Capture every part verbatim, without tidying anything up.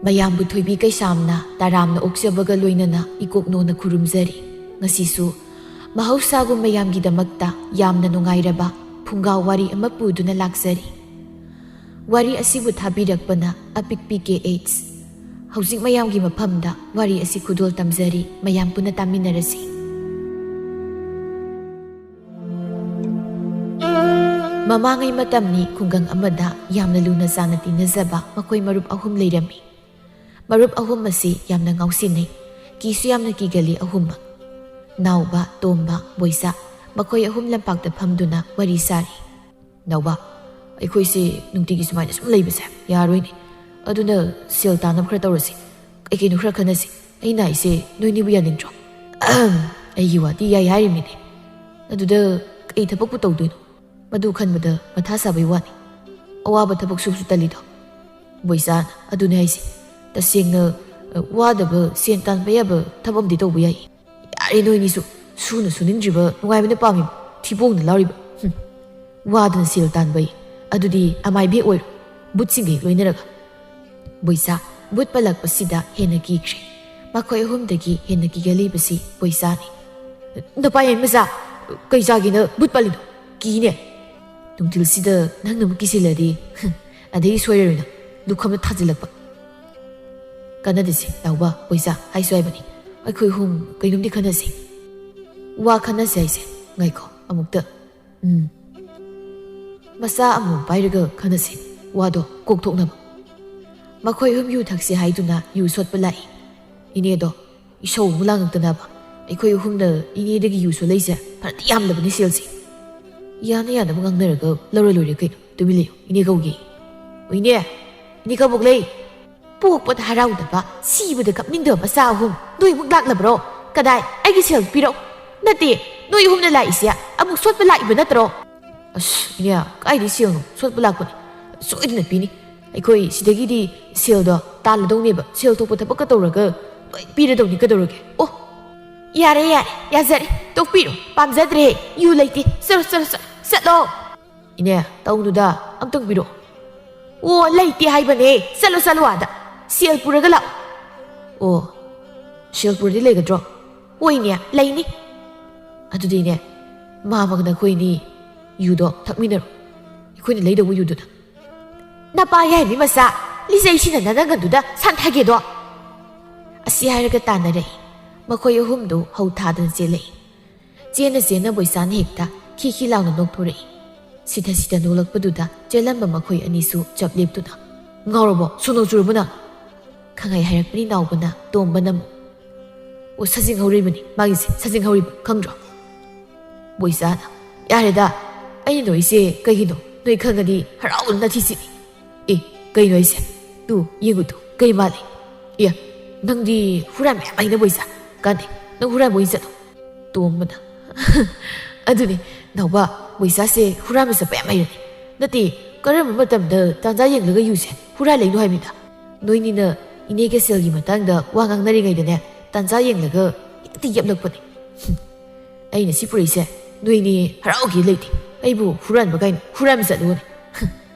ꯃꯌꯥꯝꯕꯨ ꯊꯣꯏꯕꯤ ꯀꯩꯁꯥꯝꯅ ꯇꯔꯥꯝꯅ ꯑꯣꯛꯆꯕꯒ ꯂꯣꯏꯅꯅ ꯏꯀꯣꯛꯅꯣꯅ ꯈꯨꯔꯨꯝꯖꯔꯤ꯫ ꯉꯁꯤꯁꯨ ꯃꯍꯧꯁꯥꯒꯨꯝ ꯃꯌꯥꯝꯒꯤꯗꯃꯛꯇ ꯌꯥꯝꯅ ꯅꯨꯡꯉꯥꯏꯔꯕ ꯐꯨꯡꯒꯥ ꯋꯥꯔꯤ ꯑꯃ ꯄꯨꯗꯨꯅ ꯂꯥꯛꯆꯔꯤ꯫ ꯋꯥꯔꯤ ꯑꯁꯤꯕꯨ ꯊꯥꯕꯤꯔꯛꯄꯅ ꯑꯄꯤꯛꯄꯤ ꯀꯦ ꯑꯩꯆ꯫ ꯍꯧꯖꯤꯛ ꯃꯌꯥꯝꯒꯤ ꯃꯐꯝꯗ ꯋꯥꯔꯤ ꯑꯁꯤ ꯈꯨꯗꯣꯜ ꯇꯝꯖꯔꯤ, ꯃꯌꯥꯝ ꯄꯨꯟꯅ ꯇꯥꯃꯤꯟꯅꯔꯁꯤ꯫ ꯃꯃꯥꯡꯉꯩ ꯃꯇꯝꯅꯤ, ꯈꯨꯡꯒꯪ ꯑꯃꯗ ꯌꯥꯝꯅ ꯂꯨꯅ ꯆꯥꯟꯅ ꯇꯤꯟꯅꯖꯕ ꯃꯈꯣꯏ ꯃꯔꯨꯞ ꯑꯍꯨꯝ ꯂꯩꯔꯝꯃꯤ꯫ ꯃꯔꯨꯞ ꯑꯍꯨꯝ ꯑꯁꯤ ꯌꯥꯝꯅ ꯉꯥꯎꯁꯤꯟꯅꯩ, ꯀꯤꯁꯨ ꯌꯥꯝꯅ ꯀꯤꯒꯜꯂꯤ ꯑꯍꯨꯝꯃꯛ꯫ ꯅꯥꯎꯕ, ꯇꯣꯝꯕ, ꯕꯣꯏꯆꯥ, ꯃꯈꯣꯏ ꯑꯍꯨꯝ ꯂꯝꯄꯥꯛꯇ ꯐꯝꯗꯨꯅ ꯋꯥꯔꯤ ꯁꯥꯔꯤ꯫ "ꯅꯥꯎꯕ, ꯑꯩꯈꯣꯏꯁꯦ ꯅꯨꯡꯇꯤꯒꯤ ꯁꯨꯃꯥꯏꯅ ꯁꯨꯝ ꯂꯩꯕꯁꯦ ꯌꯥꯔꯣꯏꯅꯦ꯫ ꯑꯗꯨꯅ ꯁꯦꯜ ꯇꯥꯅꯕ ꯈꯔ ꯇꯧꯔꯁꯤ, ꯀꯩ ꯀꯩꯅꯣ ꯈꯔ ꯈꯟꯅꯁꯤ꯫ ꯑꯩꯅ ꯍꯥꯏꯁꯦ ꯅꯣꯏꯅꯤꯕꯨ ꯌꯥꯅꯤꯡꯗ꯭ꯔꯣ?" "ꯑꯍꯝ, ꯑꯩꯒꯤ ꯋꯥꯗꯤ ꯌꯥꯏ ꯍꯥꯏꯔꯤꯕꯅꯤꯅꯦ꯫ ꯑꯗꯨꯗ ꯀꯩ ꯊꯕꯛꯄꯨ ꯇꯧꯗꯣꯏꯅꯣ? ꯃꯗꯨ ꯈꯟꯕꯗ ꯃꯊꯥ ꯁꯥꯕꯩ ꯋꯥꯅꯤ꯫ ꯑꯋꯥꯕ ꯊꯕꯛ ꯁꯨꯕꯁꯨ ꯇꯜꯂꯤꯗꯣ?" ꯕꯣꯏꯆꯥꯅ, "ꯑꯗꯨꯅꯦ ꯍꯥꯏꯁꯦ, ꯇꯁꯦꯡꯅ, ꯑ, ꯋꯥꯗꯕ, ꯁꯦꯟ ꯇꯥꯟꯕ ꯌꯥꯕ ꯊꯕꯛ ꯑꯃꯗꯤ ꯇꯧꯕ ꯌꯥꯏ꯫ ꯌꯥꯔꯦ ꯅꯣꯏꯅꯤꯁꯨ, ꯁꯨꯅ ꯁꯨꯅꯤꯡꯗ꯭ꯔꯤꯕ ꯅꯨꯡꯉꯥꯏꯕꯅ ꯄꯥꯝꯃꯤꯕ, ꯊꯤꯕꯣꯡꯅ ꯂꯥꯎꯔꯤꯕ꯫ ꯍꯨꯝ, ꯋꯥꯗꯅ ꯁꯦꯜ ꯇꯥꯟꯕꯩ, ꯑꯗꯨꯗꯤ ꯑꯃꯥꯏꯕꯤ ꯑꯣꯏꯔꯣ, ꯕꯨꯠꯁꯤꯡꯒ ꯍꯦꯛ ꯂꯣꯏꯅꯔꯒ꯫" ꯕꯣꯏꯆꯥ ꯕꯨꯠ ꯄꯜꯂꯛꯄꯁꯤꯗ ꯍꯦꯟꯅ ꯀꯤꯈ꯭ꯔꯦ꯫ ꯃꯈꯣꯏ ꯑꯍꯨꯝꯗꯒꯤ ꯍꯦꯟꯅ ꯀꯤꯒꯜꯂꯤꯕꯁꯤ ꯕꯣꯏꯆꯥꯅꯤ꯫ "ꯅꯄꯥ ꯌꯥꯏ ꯃꯆꯥ, ꯀꯩ ꯆꯥꯒꯦꯅ ꯕꯨꯠ ꯄꯜꯂꯤꯅꯣ? ꯀꯤꯅꯦ꯫ ꯅꯨꯡꯊꯤꯜꯁꯤꯗ ꯅꯪꯅ ꯑꯃꯨꯛ ꯀꯤꯁꯤꯜꯂꯗꯤ, ꯍꯨꯝ, ꯑꯗꯩ ꯁꯣꯏꯔꯔꯣꯏ ꯅꯪ, ꯂꯨꯈꯝꯗ ꯊꯥꯖꯤꯜꯂꯛꯄ꯫" "ꯀꯥꯟꯅꯗꯦꯁꯦ, ꯅꯥꯎꯕ, ꯕꯣꯏꯆꯥ, ꯍꯥꯏꯁꯨ ꯍꯥꯏꯕꯅꯤ, ꯑꯩꯈꯣꯏ ꯑꯍꯨꯝ ꯀꯩꯅꯣꯝꯗꯤ ꯈꯟꯅꯁꯤ꯫" "ꯋꯥ ꯈꯟꯅꯁꯦ ꯍꯥꯏꯁꯦ? ꯉꯥꯏꯈꯣ, ꯑꯃꯨꯛꯇ, ꯎꯝ, ꯃꯆꯥ ꯑꯃꯃꯝ ꯄꯥꯏꯔꯒ ꯈꯟꯅꯁꯤ, ꯋꯥꯗꯣ ꯀꯣꯛꯊꯣꯛꯅꯕ꯫" ꯃꯈꯣꯏ ꯑꯍꯨꯝ ꯌꯨ ꯊꯛꯁꯤ ꯍꯥꯏꯗꯨꯅ ꯌꯨ ꯁꯣꯠꯄ ꯂꯥꯛꯏ꯫ ꯏꯅꯦꯗꯣ ꯏꯁꯧ ꯑꯃꯨꯛ ꯂꯥꯡꯉꯛꯇꯅꯕ, ꯑꯩꯈꯣꯏ ꯑꯍꯨꯝꯅ ꯏꯅꯦꯗꯒꯤ ꯌꯨ ꯁꯣꯠꯂꯛꯏꯁꯦ ꯐꯅꯗꯤ ꯌꯥꯝꯂꯕꯅꯤ ꯁꯦꯜꯁꯦ꯫ ꯌꯥꯅ ꯌꯥꯅꯕ ꯉꯥꯡꯅꯔꯒ ꯂꯧꯔ ꯂꯣꯏꯔꯦ ꯀꯩꯅꯣ, ꯇꯨꯃꯤꯟ ꯂꯩꯌꯨ, ꯏꯅꯦ ꯀꯧꯒꯦ꯫ "ꯑꯣ, ꯏꯅꯦ, ꯏꯅꯦ ꯀꯕꯣꯛꯂꯩ, ꯄꯣꯛꯄꯗ ꯍꯔꯥꯎꯗꯕ, ꯁꯤꯕꯗ ꯀꯞꯅꯤꯡꯗꯕ ꯃꯆꯥ ꯑꯍꯨꯝ ꯅꯣꯏ ꯑꯃꯨꯛ ꯂꯥꯛꯂꯕ꯭ꯔꯣ? ꯀꯗꯥꯏ? ꯑꯩꯒꯤ ꯁꯦꯜ ꯄꯤꯔꯛꯑꯣ꯫ ꯅꯠꯇꯦ, ꯅꯣꯏ ꯑꯍꯨꯝꯅ ꯂꯥꯛꯏꯁꯦ ꯑꯃꯨꯛ ꯁꯣꯠꯄ ꯂꯥꯛꯏꯕ ꯅꯠꯇ꯭ꯔꯣ?" "ꯑꯁ, ꯏꯅꯦ, ꯀꯥꯏꯗꯩ ꯁꯦꯜꯅꯣ? ꯁꯣꯠꯄ ꯂꯥꯛꯄꯅꯦ, ꯁꯣꯏꯗꯅ ꯄꯤꯅꯤ꯫ ꯑꯩꯈꯣꯏ ꯁꯤꯗꯒꯤꯗꯤ ꯁꯦꯜꯗꯣ ꯇꯥꯜꯂꯗꯧꯅꯦꯕ, ꯁꯦꯜ ꯊꯣꯛꯄ ꯊꯕꯛꯀ ꯇꯧꯔꯒ ꯂꯣꯏ ꯄꯤꯔꯗꯧꯅꯤ, ꯀꯩꯗꯧꯔꯒꯦ?" "ꯑꯣ, ꯌꯥꯔꯦ, ꯌꯥꯔꯦ, ꯌꯥꯖꯔꯦ, ꯇꯣꯛꯄꯤꯔꯣ, ꯄꯥꯝꯖꯗ꯭ꯔꯦ, ꯌꯨ ꯂꯩꯇꯦ, ꯆꯠꯂꯣ, ꯆꯠꯂꯣ, ꯆꯠꯂꯣ, ꯆꯠꯂꯣ!" "ꯏꯅꯦ, ꯇꯧꯅꯨꯗ, ꯑꯝꯇꯪ ꯄꯤꯔꯛꯑꯣ꯫" "ꯑꯣ, ꯂꯩꯇꯦ ꯍꯥꯏꯕꯅꯦ, ꯆꯠꯂꯣ, ꯆꯠꯂꯣ ꯑꯥꯗ꯫" ꯁꯦꯜ ꯄꯨꯔꯒ ꯂꯥꯛꯑꯣ꯫ ꯑꯣ, ꯁꯦꯜ ꯄꯨꯔꯗꯤ ꯂꯩꯒꯗ꯭ꯔꯣ? ꯍꯣꯏꯅꯦ, ꯂꯩꯅꯤ꯫ ꯑꯗꯨꯗꯤꯅꯦ, ꯃꯥꯃꯒ ꯅꯈꯣꯏꯅꯤ ꯌꯨꯗꯣ ꯊꯛꯃꯤꯟꯅꯔꯣ, ꯑꯩꯈꯣꯏꯅ ꯂꯩꯗꯧꯕ ꯌꯨꯗꯨꯅ꯫ ꯅꯄꯥ ꯌꯥꯏꯃꯤ ꯃꯆꯥ, ꯂꯤꯖꯩꯁꯤꯅ ꯅꯅꯪꯒꯟꯗꯨꯗ ꯁꯟ ꯊꯥꯒꯦꯗꯣ꯫ ꯑꯁꯤ ꯍꯥꯏꯔꯒ ꯇꯥꯟꯅꯔꯛꯏ꯫ ꯃꯈꯣꯏ ꯑꯍꯨꯝꯗꯨ ꯍꯧ ꯊꯥꯗꯨꯅ ꯆꯦꯜꯂꯛꯏ꯫ ꯆꯦꯟꯅ ꯆꯦꯟꯅ ꯕꯣꯏꯆꯥꯅ ꯍꯦꯛꯇ ꯈꯤ ꯈꯤ ꯂꯥꯎꯅ ꯅꯣꯛꯊꯣꯔꯛꯏ꯫ ꯁꯤꯊ ꯁꯤꯊ ꯅꯣꯛꯂꯛꯄꯗꯨꯗ ꯆꯦꯜꯂꯝꯕ ꯃꯈꯣꯏ ꯑꯅꯤꯁꯨ ꯆꯞ ꯂꯦꯞꯇꯨꯅ, "ꯉꯥꯎꯔꯕꯣ? ꯁꯣꯅꯣ ꯆꯨꯔꯕꯣ ꯅꯪ?" ꯈꯪꯍꯥꯏ ꯍꯥꯏꯔꯛꯄꯅꯤ ꯅꯥꯎꯕꯅ ꯇꯣꯝꯕꯅ ꯑꯃꯨꯛ꯫ "ꯑꯣ, ꯁꯖꯤꯡ ꯍꯧꯔꯤꯕꯅꯤ ꯃꯥꯒꯤꯁꯦ, ꯁꯖꯤꯡ ꯍꯧꯔꯤꯕ ꯈꯪꯗ꯭ꯔꯣ?" ꯕꯣꯏꯆꯥꯅ, "ꯌꯥꯔꯦꯗ, ꯑꯩꯅ ꯅꯣꯏꯁꯦ ꯀꯩꯒꯤꯅꯣ? ꯅꯣꯏ ꯈꯪꯉꯗꯤ ꯍꯔꯥꯎꯕꯅ ꯅꯥꯊꯤ ꯁꯤꯅꯤ꯫ ꯑꯦ, ꯀꯩꯅꯣ ꯍꯥꯏꯁꯦ? ꯇꯨ, ꯌꯦꯡꯉꯨ ꯇꯨ, ꯀꯩ ꯃꯥꯜꯂꯦ? ꯑꯦ, ꯅꯪꯗꯤ ꯍꯨꯔꯥꯟꯕ ꯌꯥꯝ ꯍꯩꯅ ꯕꯣꯏꯆꯥ꯫ ꯀꯥꯟꯗꯦ, ꯅꯪ ꯍꯨꯔꯥꯟꯕ ꯑꯣꯏꯅ ꯆꯠꯂꯣ꯫" ꯇꯣꯝꯕꯅ, "ꯑꯗꯨꯅꯤ, ꯅꯥꯎꯕ, ꯕꯣꯏꯆꯥꯁꯦ ꯍꯨꯔꯥꯟꯕ ꯆꯠꯄ ꯌꯥꯝ ꯍꯩꯔꯅꯤ꯫ ꯅꯠꯇꯦ, ꯀꯔꯝꯕ ꯃꯇꯝꯗ ꯇꯥꯟꯖꯥ ꯌꯦꯡꯂꯒ ꯌꯨꯁꯦ ꯍꯨꯔꯥꯜꯂꯛꯏꯅꯣ ꯍꯥꯏꯕꯅꯤꯗ? ꯅꯣꯏꯅꯤꯅ ꯏꯅꯦ ꯀꯦꯁꯦꯜꯒꯤ ꯃꯇꯥꯡꯗ ꯋꯥ ꯉꯥꯡꯅꯔꯤꯉꯩꯗꯅꯦ, ꯇꯥꯟꯖꯥ ꯌꯦꯡꯂꯒ ꯍꯦꯛꯇ ꯌꯦꯞꯂꯛꯄꯅꯦ꯫ ꯍꯨꯝ, ꯑꯩꯅ ꯁꯤ ꯄꯨꯔꯛꯏꯁꯦ ꯅꯣꯏꯅꯤ ꯍꯔꯥꯎꯒꯦ ꯂꯩꯇꯦ꯫ ꯑꯩꯕꯨ ꯍꯨꯔꯥꯟꯕ ꯀꯥꯏꯅ ꯍꯨꯔꯥꯟꯕ ꯆꯠꯂꯨꯕꯅꯦ꯫ ꯍꯨꯝ,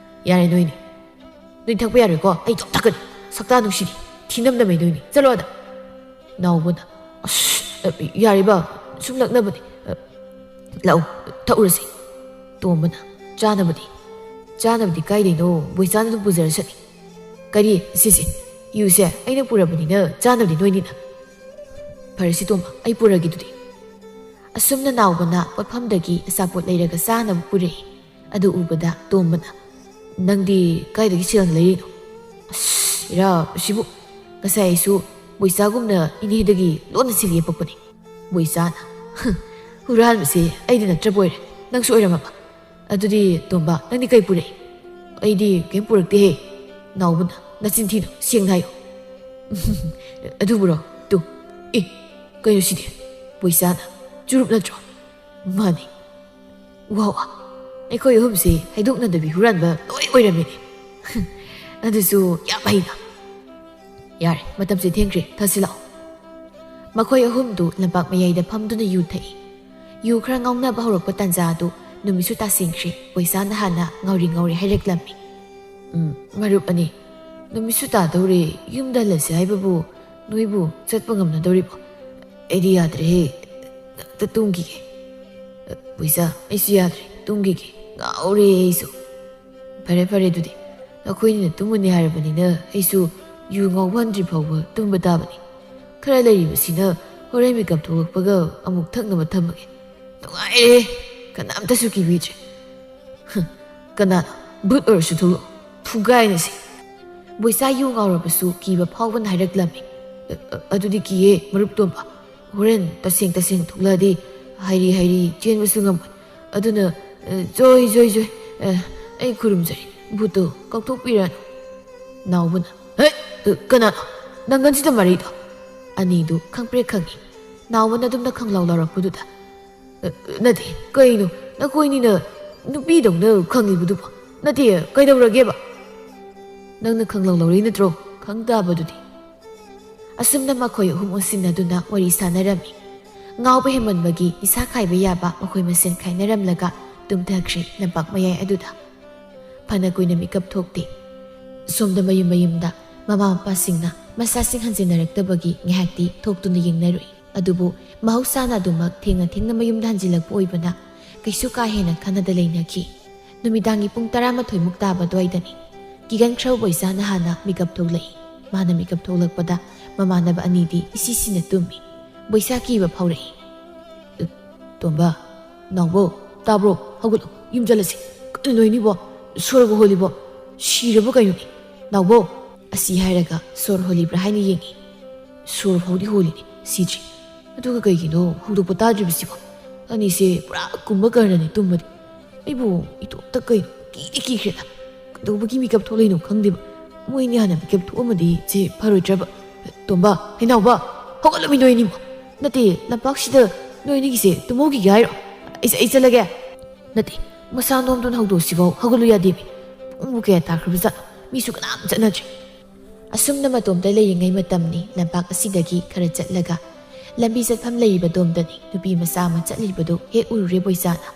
ꯌꯥꯔꯦ ꯅꯣꯏꯅꯤ꯫ ꯅꯣꯏ ꯊꯛꯄ ꯌꯥꯔꯣꯏꯀꯣ, ꯑꯩ ꯏꯇꯣꯝ ꯊꯛꯀꯅꯤ꯫ ꯁꯛꯇꯥ ꯅꯨꯡꯁꯤꯗꯤ, ꯊꯤꯅꯝ ꯅꯝꯃꯦ ꯅꯣꯏꯅꯤ꯫ ꯆꯠꯂꯣ ꯑꯗ꯫" ꯅꯥꯎꯕꯅ, "ꯑꯁ, ꯌꯥꯔꯦꯕ, ꯁꯨꯝ ꯂꯛꯅꯕꯅꯦ꯫ ꯂꯥꯛꯎ, ꯊꯛꯎꯔꯁꯤ꯫" ꯇꯣꯝꯕꯅ, "ꯆꯥꯅꯕꯗꯤ?" "ꯆꯥꯅꯕꯗꯤ ꯀꯥꯏꯗꯩꯅꯣ? ꯕꯣꯏꯆꯥꯅ ꯑꯗꯨꯝ ꯄꯨꯖꯔꯁꯅꯤ꯫" "ꯀꯔꯤ? ꯁꯤꯁꯦ, ꯌꯨꯁꯦ ꯑꯩꯅ ꯄꯨꯔꯕꯅꯤꯅ ꯆꯥꯅꯕꯗꯤ ꯅꯣꯏꯅꯤꯅ꯫" "ꯐꯔꯦꯁꯦ ꯇꯣꯝꯕ, ꯑꯩ ꯄꯨꯔꯒꯦ ꯑꯗꯨꯗꯤ꯫" ꯑꯁꯨꯝꯅ ꯅꯥꯎꯕꯅ ꯄꯣꯠꯐꯝꯗꯒꯤ ꯑꯆꯥꯄꯣꯠ ꯂꯩꯔꯒ ꯆꯥꯅꯕ ꯄꯨꯔꯛꯏ꯫ ꯑꯗꯨ ꯎꯕꯗ ꯇꯣꯝꯕꯅ, "ꯅꯪꯗꯤ ꯀꯥꯏꯗꯒꯤ ꯁꯦꯜꯅ ꯂꯩꯔꯤꯅꯣ?" "ꯑꯁ, ꯏꯔꯥ, ꯑꯁꯤꯕꯨ ꯉꯁꯥꯏ ꯑꯩꯁꯨ ꯕꯣꯏꯆꯥꯒꯨꯝꯅ ꯏꯅꯦꯗꯒꯤ ꯂꯣꯟꯅ ꯁꯦꯜ ꯌꯦꯞꯄꯛꯄꯅꯤ꯫" ꯕꯣꯏꯆꯥꯅ, "ꯍꯨꯔꯥꯟꯕꯁꯦ ꯑꯩꯗꯤ ꯅꯠꯇ꯭ꯔꯕ ꯑꯣꯏꯔꯦ, ꯅꯪꯁꯨ ꯑꯣꯏꯔꯝꯃꯕ꯫ ꯑꯗꯨꯗꯤ ꯇꯣꯝꯕ, ꯅꯪꯗꯤ ꯀꯩ ꯄꯨꯔꯛꯏ?" "ꯑꯩꯗꯤ ꯀꯩꯝ ꯄꯨꯔꯛꯇꯦꯍꯦ꯫" ꯅꯥꯎꯕꯅ, "ꯅꯆꯤꯟ ꯊꯤꯅꯨ, ꯁꯦꯡꯅ ꯍꯥꯏꯌꯨ꯫" "ꯑꯗꯨꯕꯨꯔꯣ? ꯇꯨ, ꯑꯦ, ꯀꯩꯅꯣ ꯁꯤꯗꯤ? ꯕꯣꯏꯆꯥꯅ ꯆꯨꯔꯨꯞ ꯅꯠꯇ꯭ꯔꯣ?" "ꯃꯥꯅꯤ꯫" "ꯋꯥ ꯋꯥ, ꯑꯩꯈꯣꯏ ꯑꯍꯨꯝꯁꯤ ꯍꯥꯏꯗꯣꯛꯅꯗꯕꯤ ꯍꯨꯔꯥꯟꯕ ꯂꯣꯏ ꯑꯣꯏꯔꯝꯃꯤꯅꯦ꯫" "ꯑꯗꯨꯁꯨ ꯌꯥꯝ ꯍꯩꯅ꯫" "ꯌꯥꯔꯦ, ꯃꯇꯝꯁꯦ ꯊꯦꯡꯈ꯭ꯔꯦ, ꯊꯛꯁꯤ ꯂꯥꯛꯑꯣ꯫" ꯃꯈꯣꯏ ꯑꯍꯨꯝꯗꯨ ꯂꯝꯄꯥꯛ ꯃꯌꯥꯏꯗ ꯐꯝꯗꯨꯅ ꯌꯨ ꯊꯛꯏ꯫ ꯌꯨ ꯈꯔ ꯉꯥꯎꯅꯕ ꯍꯧꯔꯛꯄ ꯇꯥꯟꯖꯥ ꯑꯗꯨ ꯅꯨꯃꯤꯠꯁꯨ ꯇꯥꯁꯤꯟꯈ꯭ꯔꯦ꯫ ꯕꯣꯏꯆꯥꯅ ꯍꯥꯟꯅ ꯉꯥꯎꯔꯤ ꯉꯥꯎꯔꯤ ꯍꯥꯏꯔꯛꯂꯝꯃꯤ꯫ "ꯎꯝ, ꯃꯔꯨꯞ ꯑꯅꯤ, "ꯅꯨꯃꯤꯠꯁꯨ ꯇꯥꯗꯧꯔꯦ, ꯌꯨꯝꯗ ꯍꯜꯂꯁꯦ ꯍꯥꯏꯕꯕꯨ ꯅꯣꯏꯕꯨ ꯆꯠꯄ ꯉꯝꯅꯗꯧꯔꯤꯕꯣ? ꯑꯩꯗꯤ ꯌꯥꯗ꯭ꯔꯦꯍꯦ, ꯇ-, ꯇꯨꯝꯈꯤꯒꯦ꯫ ꯕꯣꯏꯆꯥ, ꯑꯩꯁꯨ ꯌꯥꯗ꯭ꯔꯦ, ꯇꯨꯝꯈꯤꯒꯦ, ꯉꯥꯎꯔꯦ ꯑꯩꯁꯨ"꯫ "ꯐꯔꯦ, ꯐꯔꯦ, ꯑꯗꯨꯗꯤ ꯅꯈꯣꯏꯅꯤꯅ ꯇꯨꯝꯃꯅꯤ ꯍꯥꯏꯔꯕꯅꯤꯅ ꯑꯩꯁꯨ ꯌꯨ ꯉꯥꯎꯕ ꯍꯟꯗ꯭ꯔꯤ ꯐꯥꯎꯕ ꯇꯨꯝꯕ ꯇꯥꯕꯅꯤ꯫ ꯈꯔ ꯂꯩꯔꯤꯕꯁꯤꯅ ꯍꯣꯔꯦꯟ ꯃꯤꯀꯞ ꯊꯣꯛꯂꯛꯄꯒ ꯑꯃꯨꯛ ꯊꯛꯅꯕ ꯊꯝꯃꯒꯦ꯫ ꯅꯨꯡꯉꯥꯏꯔꯦ, ꯀꯅꯥꯝꯇꯁꯨ ꯀꯤꯕꯤꯗ꯭ꯔꯦ"꯫ "ꯍ, ꯀꯅꯥꯅꯣ? ꯚꯨꯠ ꯑꯣꯏꯔꯁꯨ ꯊꯣꯛꯂꯛꯑꯣ, ꯐꯨꯒꯥꯏꯅꯁꯦ"꯫ ꯕꯣꯏꯆꯥ ꯌꯨ ꯉꯥꯎꯔꯕꯁꯨ ꯀꯤꯕ ꯐꯥꯎꯕꯅ ꯍꯥꯏꯔꯛꯂꯝꯃꯤ꯫ "ꯑ, ꯑ, ꯑꯗꯨꯗꯤ ꯀꯤꯌꯦ, ꯃꯔꯨꯞ ꯇꯣꯝꯕ꯫ ꯍꯣꯔꯦꯟ ꯇꯁꯦꯡ ꯇꯁꯦꯡ ꯊꯣꯛꯂꯛꯑꯗꯤ ꯍꯥꯏꯔꯤ ꯍꯥꯏꯔꯤ ꯆꯦꯟꯕꯁꯨ ꯉꯝꯃꯣꯏ꯫ ꯑꯗꯨꯅ, ꯑ, ꯖꯣꯏ, ꯖꯣꯏ, ꯖꯣꯏ, ꯑ, ꯑꯩ ꯈꯨꯔꯨꯝꯖꯔꯤ, ꯚꯨꯠꯇꯨ ꯀꯥꯎꯊꯣꯛꯄꯤꯔꯅꯨ"꯫ ꯅꯥꯎꯕꯅ, "ꯍꯦ, ꯑ, ꯀꯅꯥꯅꯣ ꯅꯪꯒꯟꯁꯤꯗ ꯃꯔꯩꯗꯣ?" ꯑꯅꯤꯗꯨ ꯈꯪꯄ꯭ꯔꯦꯛ ꯈꯪꯉꯤ꯫ ꯅꯥꯎꯕꯅ ꯑꯗꯨꯝꯅ ꯈꯪꯂꯥꯎ ꯂꯥꯎꯔꯛꯄꯗꯨꯗ, "ꯑ, ꯅꯠꯇꯦ, ꯀꯩꯅꯣ ꯅꯈꯣꯏꯅꯤꯅ ꯅꯨꯄꯤꯗꯧꯅ ꯈꯪꯉꯤꯕꯗꯨꯕꯣ? ꯅꯠꯇꯦ, ꯀꯩꯗꯧꯔꯒꯦꯕ?" "ꯅꯪꯅ ꯈꯪꯂꯥꯎ ꯂꯥꯎꯔꯛꯏ ꯅꯠꯇ꯭ꯔꯣ? ꯈꯪ ꯇꯥꯕꯗꯨꯗꯤ"꯫ ꯑꯁꯨꯝꯅ ꯃꯈꯣꯏ ꯑꯍꯨꯝ ꯑꯣꯟꯁꯤꯟꯅꯗꯨꯅ ꯋꯥꯔꯤ ꯁꯥꯟꯅꯔꯝꯃꯤ꯫ ꯉꯥꯎꯕ ꯍꯦꯟꯃꯟꯕꯒꯤ ꯅꯤꯁꯥ ꯈꯥꯏꯕ ꯌꯥꯕ ꯃꯈꯣꯏ ꯃꯁꯦꯟ ꯈꯥꯏꯅꯔꯝꯂꯒ ꯇꯨꯝꯊꯈ꯭ꯔꯦ ꯂꯝꯄꯥꯛ ꯃꯌꯥꯏ ꯑꯗꯨꯗ꯫ ꯐꯅ ꯀꯨꯏꯅ ꯃꯤꯀꯞ ꯊꯣꯛꯇꯦ꯫ ꯁꯣꯝꯗ ꯃꯌꯨꯝ ꯃꯌꯨꯝꯗ ꯃꯃꯥ ꯃꯄꯥꯁꯤꯡꯅ ꯃꯆꯥꯁꯤꯡ ꯍꯟꯖꯤꯟꯅꯔꯛꯇꯕꯒꯤ ꯉꯥꯏꯍꯥꯛꯇꯤ ꯊꯣꯛꯇꯨꯅ ꯌꯦꯡꯅꯔꯨꯏ꯫ ꯑꯗꯨꯕꯨ ꯃꯍꯧꯁꯥꯅ ꯑꯗꯨꯃꯛ ꯊꯦꯡꯅ ꯊꯦꯡꯅ ꯃꯌꯨꯝꯗ ꯍꯟꯖꯤꯜꯂꯛꯄ ꯑꯣꯏꯕꯅ ꯀꯩꯁꯨ ꯀꯥ ꯍꯦꯟꯅ ꯈꯟꯅꯗ ꯂꯩꯅꯈꯤ꯫ ꯅꯨꯃꯤꯗꯥꯡꯒꯤ ꯄꯨꯡ ꯇꯔꯥꯃꯥꯊꯣꯏꯃꯨꯛ ꯇꯥꯕ ꯑꯗꯨꯋꯥꯏꯗꯅꯤ꯫ ꯀꯤꯒꯟꯈ꯭ꯔꯕ ꯕꯣꯏꯆꯥꯅ ꯍꯥꯟꯅ ꯃꯤꯀꯞ ꯊꯣꯛꯂꯛꯏ꯫ ꯃꯥꯅ ꯃꯤꯀꯞ ꯊꯣꯛꯂꯛꯄꯗ ꯃꯃꯥꯟꯅꯕ ꯑꯅꯤꯗꯤ ꯏꯁꯤ ꯁꯤꯅ ꯇꯨꯝꯃꯤ꯫ ꯕꯣꯏꯆꯥ ꯀꯤꯕ ꯐꯥꯎꯔꯛꯏ꯫ "ꯇꯣꯝꯕ, ꯅꯥꯎꯕꯣ, ꯇꯥꯕ꯭ꯔꯣ? ꯍꯧꯒꯠꯂꯣ, ꯌꯨꯝ ꯆꯠꯂꯁꯤ꯫ ꯀꯩꯅꯣ ꯅꯣꯏꯅꯤꯕꯣ? ꯁꯣꯔꯒ ꯍꯣꯜꯂꯤꯕꯣ? ꯁꯤꯔꯕ ꯀꯩꯅꯣꯅꯦ? ꯅꯥꯎꯕꯣ!" ꯑꯁꯤ ꯍꯥꯏꯔꯒ ꯁꯣꯔ ꯍꯣꯜꯂꯤꯕ꯭ꯔꯥ ꯍꯥꯏꯅ ꯌꯦꯡꯉꯤ꯫ ꯁꯣꯔ ꯐꯥꯎꯗꯤ ꯍꯣꯜꯂꯤꯅꯦ, ꯁꯤꯗ꯭ꯔꯤ꯫ ꯑꯗꯨꯒ ꯀꯩꯒꯤꯅꯣ ꯍꯧꯗꯣꯛꯄ ꯇꯥꯗ꯭ꯔꯤꯕꯁꯤꯕꯣ? ꯑꯅꯤꯁꯦ ꯄꯨꯔꯥ ꯀꯨꯝꯕ ꯀꯔꯅꯅꯤ ꯇꯨꯝꯕꯗꯤ꯫ ꯑꯩꯕꯨ ꯏꯇꯣꯝꯇ ꯀꯩꯅꯣ ꯀꯤꯗꯤ ꯀꯤꯈ꯭ꯔꯦꯗ꯫ ꯀꯩꯗꯧꯕꯒꯤ ꯃꯤꯀꯞ ꯊꯣꯛꯂꯛꯏꯅꯣ ꯈꯪꯗꯦꯕ꯫ ꯃꯣꯏꯅꯤ ꯍꯥꯟꯅ ꯃꯤꯀꯞ ꯊꯣꯛꯑꯝꯃꯗꯤ ꯁꯦ ꯐꯔꯣꯏꯗ꯭ꯔꯕ꯫ "ꯇꯣꯝꯕ, ꯍꯩꯅꯥꯎꯕ, ꯍꯧꯒꯠꯂꯝꯃꯤ ꯅꯣꯏꯅꯤꯕꯣ꯫ ꯅꯠꯇꯦ, ꯂꯝꯄꯥꯛꯁꯤꯗ ꯅꯣꯏꯅꯤꯒꯤꯁꯦ ꯇꯨꯝꯍꯧꯈꯤꯒꯦ ꯍꯥꯏꯔꯣ? ꯑꯩ, ꯑꯩ ꯆꯠꯂꯒꯦ"꯫ "ꯅꯠꯇꯦ, ꯃꯁꯥ ꯅꯣꯝꯗꯨꯅ ꯍꯧꯗꯣꯛꯁꯤꯐꯥꯎ ꯍꯧꯒꯠꯂꯨ ꯌꯥꯗꯦꯃꯤ꯫ ꯄꯨꯡꯕꯨ ꯀꯌꯥ ꯇꯥꯈ꯭ꯔꯕꯖꯥꯠꯅꯣ? ꯃꯤꯁꯨ ꯀꯅꯥꯝ ꯆꯠꯅꯗ꯭ꯔꯤ"꯫ ꯑꯁꯨꯝꯅ ꯃꯇꯣꯝꯇ ꯂꯩꯔꯤꯉꯩ ꯃꯇꯝꯅꯤ꯫ ꯂꯝꯄꯥꯛ ꯑꯁꯤꯗꯒꯤ ꯈꯔ ꯆꯠꯂꯒ ꯂꯝꯕꯤ ꯆꯠꯐꯝ ꯂꯩꯔꯤꯕ ꯑꯗꯣꯝꯗꯅꯤ ꯅꯨꯄꯤ ꯃꯆꯥ ꯑꯃ ꯆꯠꯂꯤꯕꯗꯨ ꯍꯦꯛ ꯎꯔꯨꯔꯦ ꯕꯣꯏꯆꯥꯅ꯫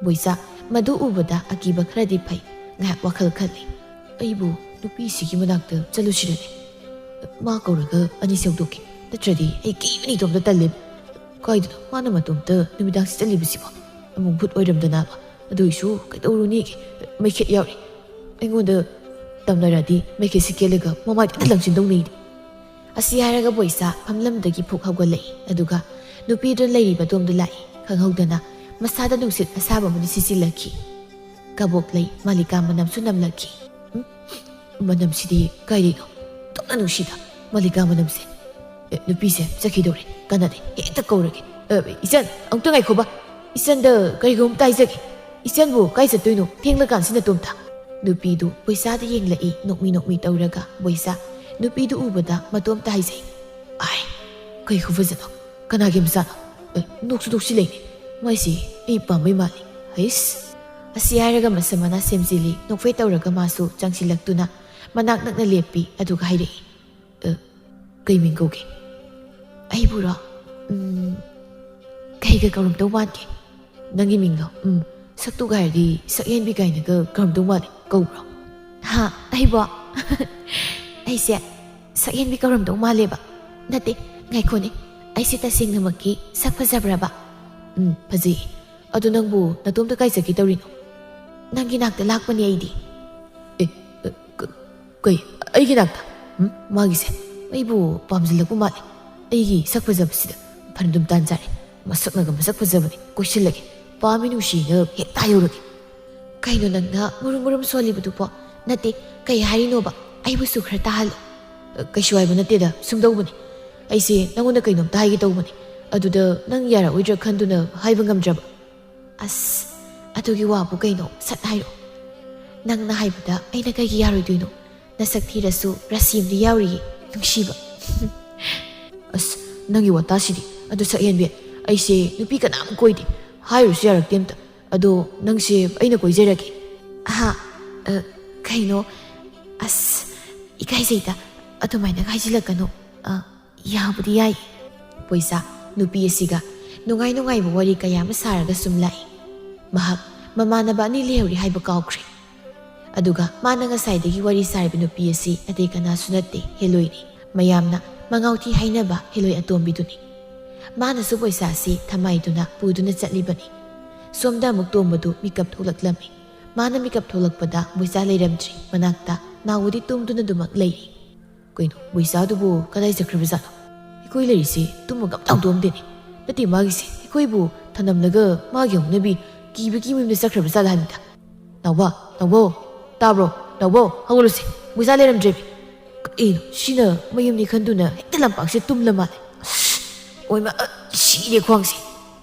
ꯕꯣꯏꯆꯥ ꯃꯗꯨ ꯎꯕꯗ ꯑꯀꯤꯕ ꯈꯔꯗꯤ ꯐꯩ꯫ ꯉꯥꯏꯍꯥꯛ ꯋꯥꯈꯜ ꯈꯜꯂꯤ꯫ "ꯑꯩꯕꯨ ꯅꯨꯄꯤꯁꯤꯒꯤ ꯃꯅꯥꯛꯇ ꯆꯠꯂꯨꯁꯤꯔꯅꯦ? ꯃꯥ ꯀꯧꯔꯒ ꯑꯅꯤ ꯁꯦꯡꯗꯣꯛꯀꯦ꯫ ꯅꯠꯇ꯭ꯔꯗꯤ ꯑꯩ ꯀꯤꯕꯅ ꯏꯇꯣꯝꯇ ꯇꯜꯂꯦ꯫ ꯀꯥꯏꯗꯅꯣ ꯃꯥꯅ ꯃꯇꯣꯝꯇ ꯅꯨꯃꯤꯗꯥꯡꯁꯤ ꯆꯠꯂꯤꯕꯁꯤꯕꯣ? ꯑꯃꯨꯛ ꯚꯨꯠ ꯑꯣꯏꯔꯝꯗꯅꯕ꯫ ꯑꯗꯨꯏꯁꯨ ꯀꯩꯗꯧꯔꯨꯅꯤꯒꯦ? ꯃꯩꯈꯦꯠ ꯌꯥꯎꯔꯤ꯫ ꯑꯩꯉꯣꯟꯗ ꯇꯝꯅꯔꯗꯤ ꯃꯩꯈꯦꯠꯁꯤ ꯀꯦꯜꯂꯒ ꯃꯃꯥꯏꯗ ꯍꯦꯛꯇ ꯂꯪꯁꯤꯟꯗꯧꯅꯤꯗꯤ꯫ ꯑꯁꯤ ꯍꯥꯏꯔꯒ ꯕꯣꯏꯁꯥ ꯐꯝꯂꯝꯗꯒꯤ ꯐꯨꯛ ꯍꯧꯒꯠꯂꯛꯏ꯫ ꯑꯗꯨꯒ ꯅꯨꯄꯤꯗꯨꯅ ꯂꯩꯔꯤꯕ ꯑꯗꯣꯝꯗ ꯂꯥꯛꯏ꯫ ꯈꯪꯍꯧꯗꯅ ꯃꯁꯥꯗ ꯅꯨꯡꯁꯤꯠ ꯑꯁꯥꯕ ꯑꯃꯅ ꯁꯤꯠꯆꯤꯜꯂꯛꯈꯤ꯫ ꯀꯕꯣꯛ ꯂꯩ ꯃꯥꯂꯤꯀꯥ ꯃꯅꯝꯁꯨ ꯅꯝꯂꯛꯈꯤ꯫ "ꯎꯝ, ꯃꯅꯝꯁꯤꯗꯤ ꯀꯥꯏꯗꯩꯅꯣ? ꯇꯞꯅ ꯅꯨꯡꯁꯤꯗ ꯃꯥꯂꯤꯀꯥ ꯃꯅꯝꯁꯦ꯫ ꯑꯦ, ꯅꯨꯄꯤꯁꯦ ꯆꯠꯈꯤꯗꯧꯔꯦ꯫ ꯀꯥꯟꯅꯗꯦ, ꯍꯦꯛꯇ ꯀꯧꯔꯒꯦ꯫ ꯑ, ꯏꯆꯟ, ꯑꯃꯨꯛꯇ ꯉꯥꯏꯈꯣꯕ꯫ ꯏꯆꯟꯗ ꯀꯔꯤꯒꯨꯝꯕ ꯑꯝꯇ ꯍꯥꯏꯖꯒꯦ꯫ ꯏꯆꯟꯕꯨ ꯀꯥꯏ ꯆꯠꯇꯣꯏꯅꯣ? ꯊꯦꯡꯂꯀꯥꯟꯁꯤ ꯅꯇꯣꯝꯇ?" ꯅꯨꯄꯤꯗꯨ ꯕꯣꯏꯁꯥꯗ ꯌꯦꯡꯂꯛꯏ, ꯅꯣꯛꯃꯤ ꯅꯣꯛꯃꯤ ꯇꯧꯔꯒ꯫ ꯕꯣꯏꯁꯥ ꯅꯨꯄꯤꯗꯨ ꯎꯕꯗ ꯃꯇꯣꯝꯇ ꯍꯥꯏꯖꯩ, "ꯑꯥꯏ, ꯀꯩ ꯈꯨꯐꯖꯅꯣ? ꯀꯅꯥꯒꯤ ꯃꯆꯥꯅꯣ? ꯑꯦ, ꯅꯣꯛꯁꯨ ꯅꯣꯛꯁꯤꯜꯂꯛꯏꯅꯦ꯫ ꯃꯥꯏꯁꯤ ꯑꯩ ꯄꯥꯝꯕꯩ ꯃꯥꯜꯂꯤ꯫ ꯍꯩꯁ!" ꯑꯁꯤ ꯍꯥꯏꯔꯒ ꯃꯁꯝ ꯃꯅꯥ ꯁꯦꯝꯖꯤꯜꯂꯤ꯫ ꯅꯣꯛꯐꯦꯠ ꯇꯧꯔꯒ ꯃꯥꯁꯨ ꯆꯪꯁꯤꯜꯂꯛꯇꯨꯅ ꯃꯅꯥꯛ ꯅꯛꯅ ꯂꯦꯞꯄꯤ꯫ ꯑꯗꯨꯒ ꯍꯥꯏꯔꯛꯏ, "ꯑ, ꯀꯩ ꯃꯤꯡ ꯀꯧꯒꯦ?" "ꯑꯩꯕꯨꯔꯣ? ꯎꯝ, ꯀꯩꯒ ꯀꯧꯔꯝꯗꯧ ꯃꯥꯟꯒꯦ?" "ꯅꯪꯒꯤ ꯃꯤꯡꯗꯣ? ꯎꯝ, ꯁꯛꯇꯨꯒ ꯍꯥꯏꯔꯗꯤ ꯁꯛꯍꯦꯟꯕꯤ ꯀꯥꯏꯅꯒ ꯀꯧꯔꯝꯗꯧ ꯃꯥꯜꯂꯦ꯫ ꯀꯧꯕ꯭ꯔꯣ?" "ꯍꯥ? ꯑꯩꯕꯣ?" "ꯑꯩꯁꯦ ꯁꯛꯍꯦꯟꯕꯤ ꯀꯧꯔꯝꯗꯧ ꯃꯥꯜꯂꯦꯕ꯫ ꯅꯠꯇꯦ, ꯉꯥꯏꯈꯣꯅꯦ, ꯑꯩꯁꯦ ꯇꯁꯦꯡꯅꯃꯛꯀꯤ ꯁꯛ ꯐꯖꯕ꯭ꯔꯕ?" "ꯎꯝ, ꯐꯖꯩ꯫ ꯑꯗꯣ ꯅꯪꯕꯨ ꯅꯇꯣꯝꯇ ꯀꯥꯏ ꯆꯠꯀꯦ ꯇꯧꯔꯤꯅꯣ?" "ꯅꯪꯒꯤ ꯅꯥꯛꯇ ꯂꯥꯛꯄꯅꯦ ꯑꯩꯗꯤ꯫" "ꯑꯦ, ꯑ, ꯀ-, ꯀꯩ? ꯑꯩꯒꯤ ꯅꯥꯛꯇ? ꯎꯝ, ꯃꯥꯒꯤꯁꯦ ꯑꯩꯕꯨ ꯄꯥꯝꯁꯤꯜꯂꯛꯄ ꯃꯥꯜꯂꯦ꯫ ꯑꯩꯒꯤ ꯁꯛ ꯐꯖꯕꯁꯤꯗ ꯐꯅꯗꯨꯝ ꯇꯥꯟ ꯆꯥꯔꯦ꯫ ꯃꯁꯛꯅꯒ ꯃꯁꯛ ꯐꯖꯕꯅꯤ, ꯀꯣꯏꯁꯤꯜꯂꯒꯦ꯫ ꯄꯥꯝꯃꯤ ꯅꯨꯡꯁꯤꯅ ꯍꯦꯛ ꯇꯥ ꯌꯧꯔꯒꯦ꯫" "ꯀꯩꯅꯣ ꯅꯪꯅ ꯃꯨꯔꯨꯝ ꯃꯨꯔꯨꯝ ꯁꯣꯜꯂꯤꯕꯗꯨꯕꯣ? ꯅꯠꯇꯦ, ꯀꯩ ꯍꯥꯏꯔꯤꯅꯣꯕ? ꯑꯩꯕꯨꯁꯨ ꯈꯔ ꯇꯥꯍꯜꯂꯣ꯫" "ꯑ, ꯀꯩꯁꯨ ꯍꯥꯏꯕ ꯅꯠꯇꯦꯗ, ꯁꯨꯝ ꯇꯧꯕꯅꯤ꯫ ꯑꯩꯁꯦ ꯅꯪꯉꯣꯟꯗ ꯀꯩꯅꯣꯝꯇ ꯍꯥꯏꯒꯦ ꯇꯧꯕꯅꯤ꯫ ꯑꯗꯨꯗ ꯅꯪ ꯌꯥꯔꯛꯑꯣꯏꯗ꯭ꯔꯥ ꯈꯟꯗꯨꯅ ꯍꯥꯏꯕ ꯉꯝꯗ꯭ꯔꯕ꯫" "ꯑꯁ, ꯑꯗꯨꯒꯤ ꯋꯥꯕꯨ ꯀꯩꯅꯣ? ꯁꯠ ꯍꯥꯏꯔꯛꯑꯣ꯫ ꯅꯪꯅ ꯍꯥꯏꯕꯗ ꯑꯩꯅ ꯀꯩꯒꯤ ꯌꯥꯔꯣꯏꯗꯣꯏꯅꯣ? ꯅꯁꯛ ꯊꯤꯔꯁꯨ ꯔꯥꯁꯤ ꯑꯃꯗꯤ ꯌꯥꯎꯔꯤꯌꯦ, ꯅꯨꯡꯁꯤꯕ꯫" "ꯑꯁ, ꯅꯪꯒꯤ ꯋꯥꯇꯥꯁꯤꯗꯤ꯫ ꯑꯗꯨ ꯁꯛꯍꯦꯟꯕꯤ, ꯑꯩꯁꯦ ꯅꯨꯄꯤ ꯀꯅꯥꯝ ꯀꯣꯏꯗꯦ꯫ ꯍꯥꯏꯔꯨꯁꯨ ꯌꯥꯔꯛꯇꯦ ꯑꯝꯇ꯫ ꯑꯗꯣ ꯅꯪꯁꯦ ꯑꯩꯅ ꯀꯣꯏꯖꯔꯒꯦ꯫" "ꯑꯍꯥ, ꯑ, ꯀꯩꯅꯣ? ꯑꯁ, ꯏꯀꯥꯏꯖꯩꯗ, ꯑꯗꯨꯃꯥꯏꯅ ꯍꯥꯏꯖꯤꯜꯂꯛꯀꯅꯨ꯫ ꯑ, ꯌꯥꯕꯨꯗꯤ ꯌꯥꯏ꯫" ꯄꯣꯏꯁꯥ ꯅꯨꯄꯤ ꯑꯁꯤꯒ ꯅꯨꯡꯉꯥꯏ ꯅꯨꯡꯉꯥꯏꯕ ꯋꯥꯔꯤ ꯀꯌꯥ ꯑꯃ ꯁꯥꯔꯒ ꯁꯨꯝ ꯂꯥꯛꯏ꯫ ꯃꯍꯥꯛ ꯃꯃꯥꯟꯅꯕ ꯑꯅꯤ ꯂꯩꯍꯧꯔꯤ ꯍꯥꯏꯕ ꯀꯥꯎꯈ꯭ꯔꯦ꯫ ꯑꯗꯨꯒ ꯃꯥꯅ ꯉꯁꯥꯏꯗꯒꯤ ꯋꯥꯔꯤ ꯁꯥꯔꯤꯕ ꯅꯨꯄꯤ ꯑꯁꯤ ꯑꯇꯩ ꯀꯅꯥꯁꯨ ꯅꯠꯇꯦ, ꯍꯦꯂꯣꯏꯅꯤ꯫ ꯃꯌꯥꯝꯅ ꯃꯉꯥꯎꯊꯤ ꯍꯥꯏꯅꯕ ꯍꯦꯂꯣꯏ ꯑꯇꯣꯝꯕꯤꯗꯨꯅꯤ꯫ ꯃꯥꯅꯁꯨ ꯕꯣꯏꯆꯥꯁꯤ ꯊꯃꯥꯏꯗꯨꯅ ꯄꯨꯗꯨꯅ ꯆꯠꯂꯤꯕꯅꯤ꯫ ꯁꯣꯝꯗ ꯑꯃꯨꯛ ꯇꯣꯝꯕꯗꯨ ꯃꯤꯀꯞ ꯊꯣꯛꯂꯛꯂꯝꯃꯤ꯫ ꯃꯥꯅ ꯃꯤꯀꯞ ꯊꯣꯛꯂꯛꯄꯗ ꯕꯣꯏꯆꯥ ꯂꯩꯔꯝꯗ꯭ꯔꯤ꯫ ꯃꯅꯥꯛꯇ ꯅꯥꯎꯕꯗꯤ ꯇꯨꯝꯗꯨꯅꯗꯨꯃꯛ ꯂꯩꯔꯤ꯫ "ꯀꯩꯅꯣ, ꯕꯣꯏꯆꯥꯗꯨꯕꯨ ꯀꯗꯥꯏ ꯆꯠꯈ꯭ꯔꯕꯖꯥꯠꯅꯣ? ꯑꯩꯈꯣꯏ ꯂꯩꯔꯤꯁꯤ ꯇꯨꯝꯕꯒ ꯑꯝꯇ ꯍꯧꯗꯣꯛꯑꯝꯗꯦꯅꯦ꯫ ꯅꯠꯇꯦ, ꯃꯥꯒꯤꯁꯦ ꯑꯩꯈꯣꯏꯕꯨ ꯊꯅꯝꯂꯒ ꯃꯥꯒꯤ ꯍꯧꯅꯕꯤ ꯀꯤꯕꯒꯤ ꯃꯌꯨꯝꯗ ꯆꯠꯈ꯭ꯔꯕꯖꯥꯠꯂ ꯍꯥꯏꯕꯅꯤꯗ꯫ ꯅꯥꯎꯕ, ꯅꯥꯎꯕꯣ, ꯇꯥꯕ꯭ꯔꯣ? ꯅꯥꯎꯕꯣ, ꯍꯧꯒꯠꯂꯨꯁꯦ꯫ ꯕꯣꯏꯆꯥ ꯂꯩꯔꯝꯗ꯭ꯔꯦꯃꯤ꯫ ꯀꯩꯅꯣ, ꯁꯤꯅ ꯃꯌꯨꯝꯅꯤ ꯈꯟꯗꯨꯅ ꯍꯦꯛꯇ ꯂꯝꯄꯥꯛꯁꯦ ꯇꯨꯝꯂ ꯃꯥꯜꯂꯦ꯫ ꯑꯁ, ꯑꯣꯏꯃ, ꯑ, ꯁꯤꯔꯦ ꯈ꯭ꯋꯥꯡꯁꯦ꯫"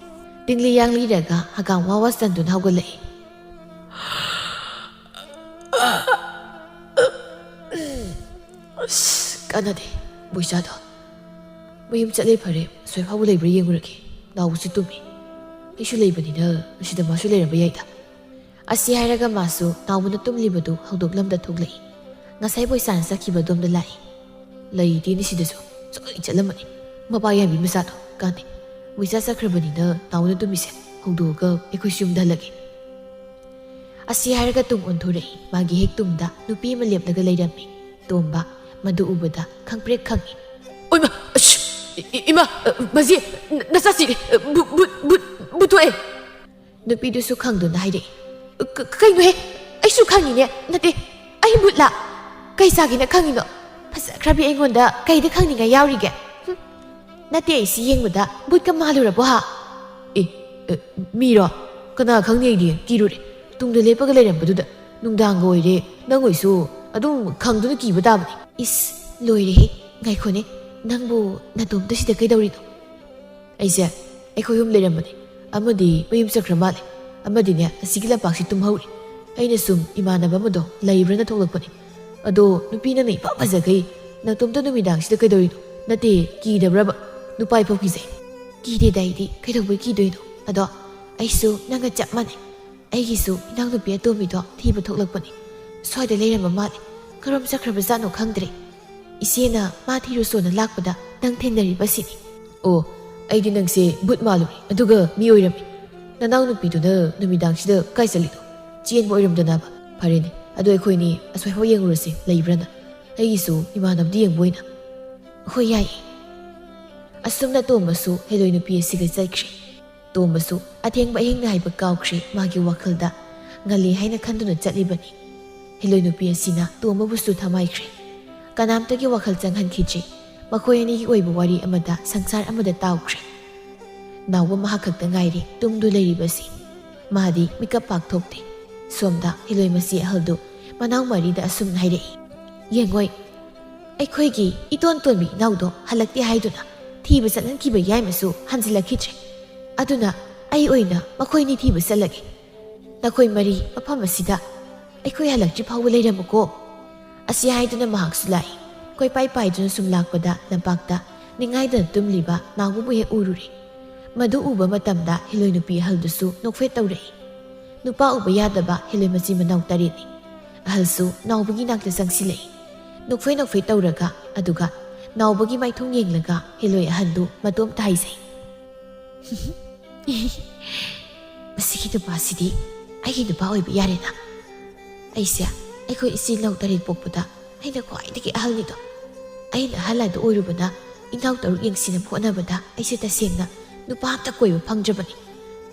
ꯇꯤꯡꯂꯤ ꯌꯥꯡꯂꯤꯔꯒ ꯍꯀꯥꯝ ꯋꯥ ꯋꯥ ꯆꯟꯗꯨꯅ ꯍꯧꯒꯠꯂꯛꯏ꯫ ꯑꯁ, ꯀꯥꯟꯅꯗꯦ꯫ ꯕꯣꯏꯆꯥꯗꯣ ꯃꯌꯨꯝ ꯆꯠꯂꯦ ꯐꯔꯦ, ꯑꯁ꯭ꯋꯥꯏ ꯐꯥꯎꯕ ꯂꯩꯕ꯭ꯔꯥ ꯌꯦꯡꯉꯨꯔꯒꯦ꯫ ꯅꯥꯎꯕꯁꯨ ꯇꯨꯝꯃꯤ꯫ ꯑꯩꯁꯨ ꯂꯩꯕꯅꯤꯅ ꯑꯁꯤꯗ ꯃꯥꯁꯨ ꯂꯩꯔꯝꯕ ꯌꯥꯏꯗ꯫ ꯑꯁꯤ ꯍꯥꯏꯔꯒ ꯃꯥꯁꯨ ꯅꯥꯎꯕꯅ ꯇꯨꯝꯂꯤꯕꯗꯨ ꯍꯧꯗꯣꯛꯂꯝꯗ ꯊꯣꯛꯂꯛꯏ꯫ ꯉꯁꯥꯏ ꯕꯣꯏꯆꯥꯅ ꯆꯠꯈꯤꯕ ꯑꯗꯣꯝꯗ ꯂꯥꯛꯏ꯫ ꯂꯩꯇꯦꯅꯦ ꯁꯤꯗꯁꯨ꯫ ꯁꯣꯏ ꯆꯠꯂꯝꯃꯅꯤ꯫ ꯃꯄꯥ ꯌꯥꯏꯕꯤ ꯃꯆꯥꯗꯣ꯫ ꯀꯥꯟꯅꯩ꯫ ꯕꯣꯏꯆꯥ ꯆꯠꯈ꯭ꯔꯕꯅꯤꯅ ꯅꯥꯎꯕꯅ ꯇꯨꯝꯃꯤꯁꯦ꯫ ꯍꯧꯗꯣꯛꯑꯒ ꯑꯩꯈꯣꯏꯁꯨ ꯌꯨꯝꯗ ꯍꯜꯂꯒꯦ꯫ ꯑꯁꯤ ꯍꯥꯏꯔꯒ ꯇꯨꯡ ꯑꯣꯟꯊꯣꯔꯛꯏ꯫ ꯃꯥꯒꯤ ꯍꯦꯛ ꯇꯨꯡꯗ ꯅꯨꯄꯤ ꯑꯃ ꯂꯦꯞꯂꯒ ꯂꯩꯔꯝꯃꯤ꯫ ꯇꯣꯝꯕ ꯃꯗꯨ ꯎꯕꯗ ꯈꯪꯄ꯭ꯔꯦꯛ ꯈꯪꯉꯤ꯫ "ꯑꯣꯏꯃ! ꯑꯁ! ꯏ-, ꯏ-, ꯏꯃꯥ! ꯑ, ꯃꯁꯤ ꯅ-, ꯅꯆꯥꯁꯤ, ꯑ, ꯕꯨ-, ꯕꯨꯠ, ꯕꯨꯠ, ꯕꯨꯠ ꯊꯣꯛꯑꯦ!" ꯅꯨꯄꯤꯗꯨꯁꯨ ꯈꯪꯗꯨꯅ ꯍꯥꯏꯔꯛꯏ꯫ "ꯀ-, ꯀꯩꯅꯣꯍꯦ? ꯑꯩꯁꯨ ꯈꯪꯉꯤꯅꯦ꯫ ꯅꯠꯇꯦ, ꯑꯩ ꯕꯨꯠꯂꯥ? ꯀꯩ ꯆꯥꯒꯦꯅ ꯈꯪꯉꯤꯅꯣ? ꯐꯖꯈ꯭ꯔꯕꯤ ꯑꯩꯉꯣꯟꯗ ꯀꯩꯗ ꯈꯪꯅꯤꯡꯉꯥꯏ ꯌꯥꯎꯔꯤꯒꯦ? ꯍꯨꯝ꯫ ꯅꯠꯇꯦ, ꯑꯩꯁꯤ ꯌꯦꯡꯕꯗ ꯕꯨꯠꯀ ꯃꯥꯜꯂꯨꯔꯕꯣ ꯍꯥ?" "ꯑꯦ, ꯑ, ꯃꯤꯔꯣ? ꯀꯅꯥ ꯈꯪꯅꯤ ꯑꯩꯗꯤ? ꯀꯤꯔꯨꯔꯦ꯫ ꯇꯨꯡꯗ ꯂꯦꯞꯄꯒ ꯂꯩꯔꯝꯕꯗꯨꯗ꯫ ꯅꯨꯡꯗꯥꯡꯒ ꯑꯣꯏꯔꯦ, ꯅꯪ ꯑꯣꯏꯁꯨ ꯑꯗꯨꯝ ꯈꯪꯗꯨꯅ ꯀꯤꯕ ꯇꯥꯕꯅꯤ꯫" "ꯏꯁ, ꯂꯣꯏꯔꯦꯍꯦ꯫ ꯉꯥꯏꯈꯣꯅꯦ, ꯅꯪꯕꯨ ꯅꯇꯣꯝꯇ ꯁꯤꯗ ꯀꯩꯗꯧꯔꯤꯅꯣ?" "ꯑꯩꯁꯦ ꯑꯩꯈꯣꯏ ꯑꯍꯨꯝ ꯂꯩꯔꯝꯕꯅꯦ꯫ ꯑꯃꯗꯤ ꯃꯌꯨꯝ ꯆꯠꯈ꯭ꯔ ꯃꯥꯜꯂꯦ꯫ ꯑꯃꯗꯤꯅꯦ ꯑꯁꯤꯒꯤ ꯂꯝꯄꯥꯛꯁꯤ ꯇꯨꯝꯍꯧꯔꯤ꯫ ꯑꯩꯅ ꯁꯨꯝ ꯏꯃꯥꯟꯅꯕ ꯑꯃꯗꯣ ꯂꯩꯕ꯭ꯔꯥꯅ ꯊꯣꯛꯂꯛꯄꯅꯦ꯫ ꯑꯗꯣ ꯅꯨꯄꯤ ꯅꯪꯅ ꯏꯐ ꯐꯖꯈꯩ, ꯅꯇꯣꯝꯇ ꯅꯨꯃꯤꯗꯥꯡꯁꯤꯗ ꯀꯩꯗꯧꯔꯤꯅꯣ? ꯅꯠꯇꯦ, ꯀꯤꯗꯕ꯭ꯔꯕ? ꯅꯨꯄꯥ ꯏꯐꯧ ꯀꯤꯖꯩ꯫" "ꯀꯤꯗꯦꯗ ꯑꯩꯗꯤ, ꯀꯩꯗꯧꯕꯩ ꯀꯤꯗꯣꯏꯅꯣ? ꯑꯗꯣ ꯑꯩꯁꯨ ꯅꯪꯒ ꯆꯞ ꯃꯥꯟꯅꯩ꯫ ꯑꯩꯒꯤꯁꯨ ꯏꯅꯥꯎꯅꯨꯄꯤ ꯑꯇꯣꯝꯕꯤꯗꯣ ꯊꯤꯕ ꯊꯣꯛꯂꯛꯄꯅꯦ꯫ ꯁ꯭ꯋꯥꯏꯗ ꯂꯩꯔꯝꯕ ꯃꯥꯜꯂꯦ꯫ ꯀꯔꯣꯝ ꯆꯠꯈ꯭ꯔꯕꯖꯥꯠꯅꯣ ꯈꯪꯗ꯭ꯔꯦ꯫ ꯏꯆꯦꯅ ꯃꯥ ꯊꯤꯔꯨꯁꯣꯅ ꯂꯥꯛꯄꯗ ꯅꯪ ꯊꯦꯡꯅꯔꯤꯕ ꯑꯁꯤꯅꯤ꯫" "ꯑꯣ, ꯑꯩꯗꯤ ꯅꯪꯁꯦ ꯕꯨꯠ ꯃꯥꯜꯂꯨꯔꯦ, ꯑꯗꯨꯒ ꯃꯤ ꯑꯣꯏꯔꯝꯃꯤ꯫ ꯅꯅꯥꯎꯅꯨꯄꯤꯗꯨꯅ ꯅꯨꯃꯤꯗꯥꯡꯁꯤꯗ ꯀꯥꯏ ꯆꯠꯂꯤꯅꯣ? ꯆꯦꯟꯕ ꯑꯣꯏꯔꯝꯗꯅꯕ꯫ ꯐꯔꯦꯅꯦ, "ꯑꯗꯣ ꯑꯩꯈꯣꯏꯅꯤ ꯑꯁ꯭ꯋꯥꯏꯐꯥꯎ ꯌꯦꯡꯉꯨꯔꯁꯤ, ꯂꯩꯕ꯭ꯔꯥꯅ? ꯑꯩꯒꯤꯁꯨ ꯏꯃꯥꯟꯅꯕꯗꯤ ꯌꯦꯡꯕ ꯑꯣꯏꯅ"꯫ "ꯍꯣꯏ, ꯌꯥꯏꯌꯦ"꯫ ꯑꯁꯨꯝꯅ ꯇꯣꯝꯕꯁꯨ ꯍꯦꯂꯣꯏ ꯅꯨꯄꯤ ꯑꯁꯤꯒ ꯆꯠꯈ꯭ꯔꯦ꯫ ꯇꯣꯝꯕꯁꯨ ꯑꯊꯦꯡꯕ ꯑꯍꯤꯡꯅ ꯍꯥꯏꯕ ꯀꯥꯎꯈ꯭ꯔꯦ꯫ ꯃꯥꯒꯤ ꯋꯥꯈꯜꯗ ꯉꯜꯂꯤ ꯍꯥꯏꯅ ꯈꯟꯗꯨꯅ ꯆꯠꯂꯤꯕꯅꯤ꯫ ꯍꯦꯂꯣꯏ ꯅꯨꯄꯤ ꯑꯁꯤꯅ ꯇꯣꯝꯕꯕꯨꯁꯨ ꯊꯃꯥꯏꯈ꯭ꯔꯦ꯫ ꯀꯅꯥꯝꯇꯒꯤ ꯋꯥꯈꯜ ꯆꯪꯍꯟꯈꯤꯗ꯭ꯔꯤ꯫ ꯃꯈꯣꯏ ꯑꯅꯤꯒꯤ ꯑꯣꯏꯕ ꯋꯥꯔꯤ ꯑꯃꯗ, ꯁꯪꯁꯥꯔ ꯑꯃꯗ ꯇꯥꯎꯈ꯭ꯔꯦ꯫ ꯅꯥꯎꯕ ꯃꯍꯥꯛ ꯈꯛꯇ ꯉꯥꯏꯔꯦ ꯇꯨꯝꯗꯨ ꯂꯩꯔꯤꯕꯁꯤ꯫ ꯃꯥꯗꯤ ꯃꯤꯀꯞ ꯄꯥꯛ ꯊꯣꯛꯇꯦ꯫ ꯁꯣꯝꯗ ꯍꯦꯂꯣꯏ ꯃꯆꯦ ꯑꯍꯜꯗꯨ ꯃꯅꯥꯎ ꯃꯔꯤꯗ ꯑꯁꯨꯝꯅ ꯍꯥꯏꯔꯛꯏ, "ꯌꯦꯡꯉꯣꯏ, ꯑꯩꯈꯣꯏꯒꯤ ꯏꯇꯣꯟ ꯇꯣꯟꯕꯤ ꯏꯅꯥꯎꯗꯣ ꯍꯜꯂꯛꯇꯦ ꯍꯥꯏꯗꯨꯅ ꯊꯤꯕ ꯆꯠꯍꯟꯈꯤꯕ ꯌꯥꯏꯃꯁꯨ ꯍꯟꯖꯤꯜꯂꯛꯈꯤꯗ꯭ꯔꯦ꯫ ꯑꯗꯨꯅ ꯑꯩ ꯑꯣꯏꯅ ꯃꯈꯣꯏꯅꯤ ꯊꯤꯕ ꯆꯠꯂꯒꯦ꯫ ꯅꯈꯣꯏ ꯃꯔꯤ ꯃꯐꯝ ꯑꯁꯤꯗ ꯑꯩꯈꯣꯏ ꯍꯜꯂꯛꯇ꯭ꯔꯤ ꯐꯥꯎꯕ ꯂꯩꯔꯝꯃꯨꯀꯣ"꯫ ꯑꯁꯤ ꯍꯥꯏꯗꯨꯅ ꯃꯍꯥꯛꯁꯨ ꯂꯥꯛꯏ꯫ ꯀꯣꯏꯄꯥꯏ ꯄꯥꯏꯗꯨꯅ ꯁꯨꯝ ꯂꯥꯛꯄꯗ ꯂꯝꯄꯥꯛꯇ ꯅꯤꯡꯉꯥꯏꯗꯅ ꯇꯨꯝꯂꯤꯕ ꯅꯥꯎꯕꯕꯨ ꯍꯦꯛ ꯎꯔꯨꯔꯦ꯫ ꯃꯗꯨ ꯎꯕ ꯃꯇꯝꯗ ꯍꯦꯂꯣꯏ ꯅꯨꯄꯤ ꯑꯍꯜꯗꯨꯁꯨ ꯅꯣꯛꯐꯦꯠ ꯇꯧꯔꯛꯏ꯫ ꯅꯨꯄꯥ ꯎꯕ ꯌꯥꯗꯕ ꯍꯦꯂꯣꯏ ꯃꯆꯤꯟ ꯃꯅꯥꯎ ꯇꯔꯦꯠꯅꯤ꯫ ꯑꯍꯜꯁꯨ ꯅꯥꯎꯕꯒꯤ ꯅꯥꯛꯇ ꯆꯪꯁꯤꯜꯂꯛꯏ꯫ ꯅꯣꯛꯐꯦꯠ ꯅꯣꯛꯐꯦꯠ ꯇꯧꯔꯒ, ꯑꯗꯨꯒ ꯅꯥꯎꯕꯒꯤ ꯃꯥꯏꯊꯣꯡ ꯌꯦꯡꯂꯒ ꯍꯦꯂꯣꯏ ꯑꯍꯟꯗꯨ ꯃꯇꯣꯝꯇ ꯍꯥꯏꯖꯩ, "ꯃꯁꯤꯒꯤ ꯅꯨꯄꯥꯁꯤꯗꯤ ꯑꯩꯒꯤ ꯅꯨꯄꯥ ꯑꯣꯏꯕ ꯌꯥꯔꯦꯅ꯫ ꯑꯩꯁꯦ ꯑꯩꯈꯣꯏ ꯏꯆꯤꯜ ꯏꯅꯥꯎ ꯇꯔꯦꯠ ꯄꯣꯛꯄꯗ ꯑꯩꯅ ꯈ꯭ꯋꯥꯏꯗꯒꯤ ꯑꯍꯜꯅꯤꯗꯣ꯫ ꯑꯩꯅ ꯑꯍꯜ ꯑꯗꯨ ꯑꯣꯏꯔꯨꯕꯅ ꯏꯅꯥꯎ ꯇꯔꯨꯛ ꯌꯦꯡꯁꯤꯟꯅꯕ ꯍꯣꯠꯅꯕꯗ ꯑꯩꯁꯦ ꯇꯁꯦꯡꯅ ꯅꯨꯄꯥ ꯑꯝꯇ ꯀꯣꯏꯕ ꯐꯪꯗ꯭ꯔꯕꯅꯤ꯫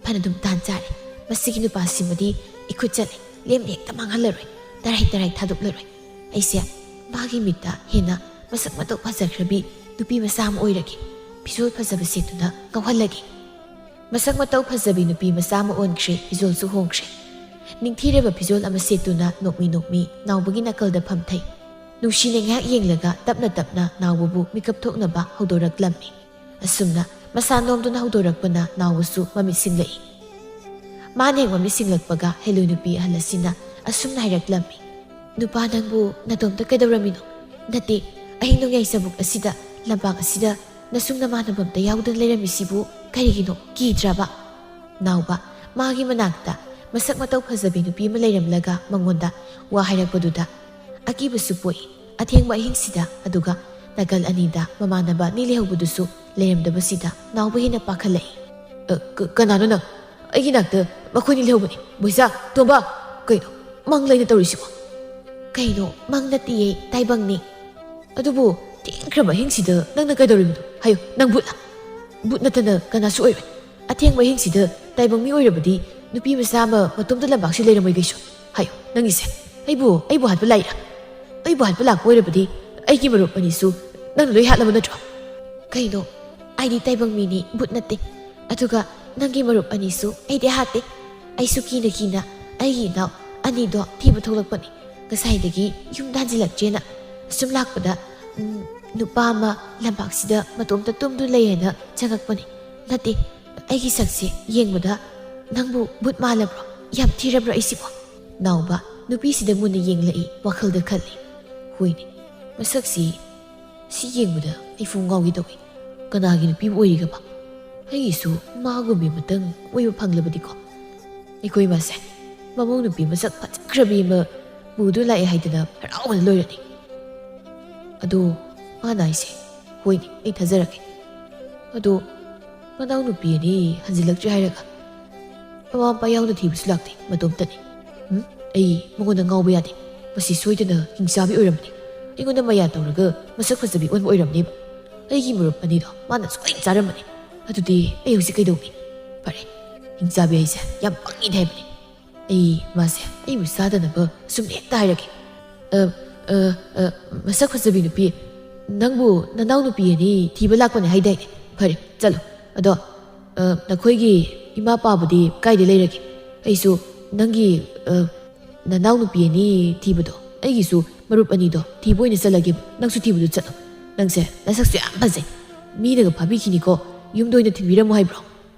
ꯐꯅꯗꯨꯝ ꯇꯥꯟ ꯆꯥꯔꯦ꯫ ꯃꯁꯤꯒꯤ ꯅꯨꯄꯥꯁꯤꯃꯗꯤ ꯏꯈꯨꯠ ꯆꯠꯂꯦ꯫ ꯂꯦꯝꯅ ꯍꯦꯛꯇ ꯃꯥꯡꯍꯜꯂꯔꯣꯏ꯫ ꯇꯔꯥꯏ ꯇꯔꯥꯏ ꯊꯥꯗꯣꯛꯂꯔꯣꯏ꯫ ꯑꯩꯁꯦ ꯃꯥꯒꯤ ꯃꯤꯠꯇ ꯍꯦꯟꯅ ꯃꯁꯛ ꯃꯇꯧ ꯐꯖꯈ꯭ꯔꯕꯤ ꯅꯨꯄꯤ ꯃꯆꯥ ꯑꯃ ꯑꯣꯏꯔꯒꯦ꯫ ꯐꯤꯖꯣꯜ ꯐꯖꯕ ꯁꯦꯠꯇꯨꯅ ꯉꯥꯎꯍꯜꯂꯒꯦ"꯫ ꯃꯁꯛ ꯃꯇꯧ ꯐꯖꯕꯤ ꯅꯨꯄꯤ ꯃꯆꯥ ꯑꯃ ꯑꯣꯟꯈ꯭ꯔꯦ꯫ ꯐꯤꯖꯣꯜꯁꯨ ꯍꯣꯡꯈ꯭ꯔꯦ꯫ ꯅꯤꯡꯊꯤꯔꯕ ꯐꯤꯖꯣꯜ ꯑꯃ ꯁꯦꯠꯇꯨꯅ ꯅꯣꯛꯃꯤ ꯅꯣꯛꯃꯤ ꯅꯥꯎꯕꯒꯤ ꯅꯥꯀꯜꯗ ꯐꯝꯊꯩ꯫ ꯅꯨꯡꯁꯤꯅ ꯉꯥꯏꯍꯥꯛ ꯌꯦꯡꯂꯒ ꯇꯞꯅ ꯇꯞꯅ ꯅꯥꯎꯕꯕꯨ ꯃꯤꯀꯞ ꯊꯣꯛꯅꯕ ꯍꯧꯗꯣꯔꯛꯂꯝꯃꯤ꯫ ꯑꯁꯨꯝꯅ ꯃꯁꯥ ꯅꯣꯝꯗꯨꯅ ꯍꯧꯗꯣꯔꯛꯄꯅ ꯅꯥꯎꯕꯁꯨ ꯃꯃꯤꯠ ꯁꯤꯡꯂꯛꯏ꯫ ꯃꯥꯅ ꯍꯦꯛ ꯃꯃꯤꯠ ꯁꯤꯡꯂꯛꯄꯒ ꯍꯦꯂꯣꯏ ꯅꯨꯄꯤ ꯑꯍꯜ ꯑꯁꯤꯅ ꯑꯁꯨꯝꯅ ꯍꯥꯏꯔꯛꯂꯝꯃꯤ, "ꯅꯨꯄꯥ, ꯅꯪꯕꯨ ꯅꯇꯣꯝꯇ ꯀꯩꯗꯧꯔꯝꯃꯤꯅꯣ? ꯅꯠꯇꯦ, ꯑꯍꯤꯡ ꯅꯣꯡꯌꯥꯏ ꯆꯕꯨꯛ ꯑꯁꯤꯗ, ꯂꯝꯄꯥꯛ ꯑꯁꯤꯗ ꯅꯁꯨꯡ ꯅꯃꯥꯟꯅꯕ ꯑꯝꯇ ꯌꯥꯎꯗꯅ ꯂꯩꯔꯝꯃꯤꯁꯤꯕꯨ ꯀꯔꯤꯒꯤꯅꯣ? ꯀꯤꯗ꯭ꯔꯕ?" ꯅꯥꯎꯕ, ꯃꯥꯒꯤ ꯃꯅꯥꯛꯇ ꯃꯁꯛ ꯃꯇꯧ ꯐꯖꯕꯤ ꯅꯨꯄꯤ ꯑꯃ ꯂꯩꯔꯝꯂꯒ ꯃꯉꯣꯟꯗ ꯋꯥ ꯍꯥꯏꯔꯛꯄꯗꯨꯗ ꯑꯀꯤꯕꯁꯨ ꯄꯣꯛꯏ꯫ ꯑꯊꯦꯡꯕ ꯑꯍꯤꯡꯁꯤꯗ, ꯑꯗꯨꯒ ꯅꯥꯀꯜ ꯑꯅꯤꯗ ꯃꯃꯥꯟꯅꯕ ꯑꯅꯤ ꯂꯩꯍꯧꯕꯗꯨꯁꯨ ꯂꯩꯔꯝꯗꯕꯁꯤꯗ ꯅꯥꯎꯕ ꯍꯦꯟꯅ ꯄꯥꯈꯠꯂꯛꯏ꯫ "ꯑ, ꯀ-, ꯀꯅꯥꯅꯣ ꯅꯪ? ꯑꯩꯒꯤ ꯅꯥꯛꯇ ꯃꯈꯣꯏꯅꯤ ꯂꯩꯍꯧꯕꯅꯤ꯫ ꯕꯣꯏꯆꯥ, ꯇꯣꯝꯕ, ꯀꯩꯅꯣ? ꯃꯪ ꯂꯩꯅ ꯇꯧꯔꯤꯁꯤꯕꯣ? ꯀꯩꯅꯣ, ꯃꯪ ꯅꯠꯇꯤꯌꯦ, ꯇꯥꯏꯕꯪꯅꯤ꯫ ꯑꯗꯨꯕꯨ ꯊꯦꯡꯈ꯭ꯔꯕ ꯑꯍꯤꯡꯁꯤꯗ ꯅꯪꯅ ꯀꯩꯗꯧꯔꯤꯕꯅꯣ? ꯍꯥꯏꯌꯨ, ꯅꯪ ꯚꯨꯠꯂ? ꯚꯨꯠ ꯅꯠꯇꯅ ꯀꯅꯥꯁꯨ ꯑꯣꯏꯔꯣꯏ꯫ ꯑꯊꯦꯡꯕ ꯑꯍꯤꯡꯁꯤꯗ ꯇꯥꯏꯕꯪ ꯃꯤ ꯑꯣꯏꯔꯕꯗꯤ ꯅꯨꯄꯤ ꯃꯆꯥ ꯑꯃ ꯃꯇꯣꯝꯇ ꯂꯝꯄꯥꯛꯁꯤ ꯂꯩꯔꯝꯃꯣꯏ ꯀꯩꯁꯨ꯫ ꯍꯥꯏꯌꯨ, ꯅꯪꯒꯤꯁꯦ ꯑꯩꯕꯨ, ꯑꯩꯕꯨ ꯍꯥꯠꯄ ꯂꯥꯛꯏꯔꯥ? ꯑꯩꯕꯨ ꯍꯥꯠꯄ ꯂꯥꯛꯄ ꯑꯣꯏꯔꯕꯗꯤ ꯑꯩꯒꯤ ꯃꯔꯨꯞ ꯑꯅꯤꯁꯨ ꯅꯪꯅ ꯂꯣꯏ ꯍꯥꯠꯂꯕ ꯅꯠꯇ꯭ꯔꯣ? ꯀꯩꯅꯣ, ꯑꯩꯗꯤ ꯇꯥꯏꯕꯪ ꯃꯤꯅꯤ, ꯚꯨꯠ ꯅꯠꯇꯦ꯫ ꯑꯗꯨꯒ ꯅꯪꯒꯤ ꯃꯔꯨꯞ ꯑꯅꯤꯁꯨ ꯑꯩꯗꯤ ꯍꯥꯠꯇꯦ꯫ ꯑꯩꯁꯨ ꯀꯤꯅ ꯀꯤꯅ ꯑꯩꯒꯤ ꯏꯅꯥꯎ ꯑꯅꯤꯗꯣ ꯊꯤꯕ ꯊꯣꯛꯂꯛꯄꯅꯤ꯫ ꯉꯁꯥꯏꯗꯒꯤ ꯌꯨꯝꯗ ꯍꯟꯖꯤꯜꯂꯛꯇ꯭ꯔꯦꯅ꯫ ꯑꯁꯨꯝ ꯂꯥꯛꯄꯗ, ꯎꯝ, ꯅꯨꯄꯥ ꯑꯃ ꯂꯝꯄꯥꯛꯁꯤꯗ ꯃꯇꯣꯝꯇ ꯇꯨꯝꯗꯨꯅ ꯂꯩ ꯍꯥꯏꯅ ꯆꯪꯉꯛꯄꯅꯤ꯫ ꯅꯠꯇꯦ, ꯑꯩꯒꯤ ꯁꯛꯁꯦ ꯌꯦꯡꯕꯗ ꯅꯪꯕꯨ ꯚꯨꯠ ꯃꯥꯜꯂꯕ꯭ꯔꯣ? ꯌꯥꯝ ꯊꯤꯔꯕ꯭ꯔꯣ ꯑꯩꯁꯤꯕꯣ? ꯅꯥꯎꯕ ꯅꯨꯄꯤꯁꯤꯗ ꯃꯨꯟꯅ ꯌꯦꯡꯂꯛꯏ, ꯋꯥꯈꯜꯗ ꯈꯜꯂꯤ꯫ ꯍꯣꯏꯅꯦ, ꯃꯁꯛꯁꯤ ꯁꯤ ꯌꯦꯡꯕꯗ ꯑꯩ ꯐꯨꯡ ꯉꯥꯎꯒꯦ ꯇꯧꯏ꯫ ꯀꯅꯥꯒꯤ ꯅꯨꯄꯤꯕꯨ ꯑꯣꯏꯔꯤꯒꯕ? ꯑꯩꯒꯤꯁꯨ ꯃꯥꯒꯨꯝꯕꯤ ꯑꯃꯇꯪ ꯀꯣꯏꯕ ꯐꯪꯂꯕꯗꯤꯀꯣ꯫ ꯑꯩꯈꯣꯏ ꯃꯁꯦ ꯃꯃꯧ ꯅꯨꯄꯤ ꯃꯁꯛ ꯐꯖꯈ꯭ꯔꯕꯤ ꯑꯃ ꯄꯨꯗꯨ ꯂꯥꯛꯑꯦ ꯍꯥꯏꯗꯅ ꯍꯔꯥꯎꯕꯅ ꯂꯣꯏꯔꯅꯤ꯫ ꯑꯗꯣ ꯃꯥꯅ ꯍꯥꯏꯁꯦ, ꯍꯣꯏꯅꯦ, ꯑꯩ ꯊꯥꯖꯔꯛꯀꯦ꯫ ꯑꯗꯣ ꯃꯅꯥꯎ ꯅꯨꯄꯤ ꯑꯅꯤ ꯍꯟꯖꯤꯜꯂꯛꯇ꯭ꯔꯦ ꯍꯥꯏꯔꯒ? ꯃꯃꯥ ꯃꯄꯥ ꯌꯥꯎꯅ ꯊꯤꯕꯁꯨ ꯂꯥꯛꯇꯦ, ꯃꯇꯣꯝꯇꯅꯤ꯫ ꯎꯝ? ꯑꯩ ꯃꯉꯣꯟꯗ ꯉꯥꯎꯕ ꯌꯥꯗꯦ꯫ ꯃꯁꯤ ꯁꯣꯏꯗꯅ ꯍꯤꯡꯆꯥꯕꯤ ꯑꯣꯏꯔꯝꯃꯅꯤ꯫ ꯑꯩꯉꯣꯟꯗ ꯃꯌꯥ ꯇꯧꯔꯒ ꯃꯁꯛ ꯐꯖꯕꯤ ꯑꯣꯟꯕ ꯑꯣꯏꯔꯝꯅꯦꯕ꯫ ꯑꯩꯒꯤ ꯃꯔꯨꯞ ꯑꯅꯤꯗꯣ ꯃꯥꯅ ꯁꯣꯏꯅ ꯆꯥꯔꯝꯃꯅꯤ꯫ ꯑꯗꯨꯗꯤ ꯑꯩ ꯍꯧꯖꯤꯛ ꯀꯩꯗꯧꯅꯤ? ꯐꯔꯦ, ꯍꯤꯡꯆꯥꯕꯤ ꯍꯥꯏꯁꯦ ꯌꯥꯝ ꯄꯪꯉꯤꯅꯦ ꯍꯥꯏꯕꯅꯤ꯫ ꯑꯩ ꯃꯥꯁꯦ ꯑꯩꯕꯨ ꯆꯥꯗꯅꯕ ꯁꯨꯝ ꯍꯦꯛꯇ ꯍꯥꯏꯔꯒꯦ꯫ ꯑ, ꯑ, ꯑ, ꯃꯁꯛ ꯐꯖꯕꯤ ꯅꯨꯄꯤ, ꯅꯪꯕꯨ ꯅꯅꯥꯎ ꯅꯨꯄꯤ ꯑꯅꯤ ꯊꯤꯕ ꯂꯥꯛꯄꯅꯦ ꯍꯥꯏꯗꯥꯏꯅꯦ? ꯐꯔꯦ, ꯆꯠꯂꯣ꯫ ꯑꯗꯣ, ꯑ, ꯅꯈꯣꯏꯒꯤ ꯏꯃꯥ ꯄꯥꯕꯨꯗꯤ ꯀꯥꯏꯗ ꯂꯩꯔꯒꯦ? ꯑꯩꯁꯨ ꯅꯪꯒꯤ, ꯑ, ꯅꯅꯥꯎ ꯅꯨꯄꯤ ꯑꯅꯤ ꯊꯤꯕꯗꯣ, ꯑꯩꯒꯤꯁꯨ ꯃꯔꯨꯞ ꯑꯅꯤꯗꯣ ꯊꯤꯕ ꯑꯣꯏꯅ ꯆꯠꯂꯒꯦꯕ꯫ ꯅꯪꯁꯨ ꯊꯤꯕꯗꯨ ꯆꯠꯂꯣ꯫ ꯅꯪꯁꯦ ꯅꯁꯛꯁꯨ ꯌꯥꯝ ꯐꯖꯩ꯫ ꯃꯤꯅꯒ ꯐꯥꯕꯤꯈꯤꯅꯤꯀꯣ꯫ ꯌꯨꯝꯗ ꯑꯣꯏꯅ ꯊꯤꯟꯕꯤꯔꯝꯃꯣ ꯍꯥꯏꯕ꯭ꯔꯣ?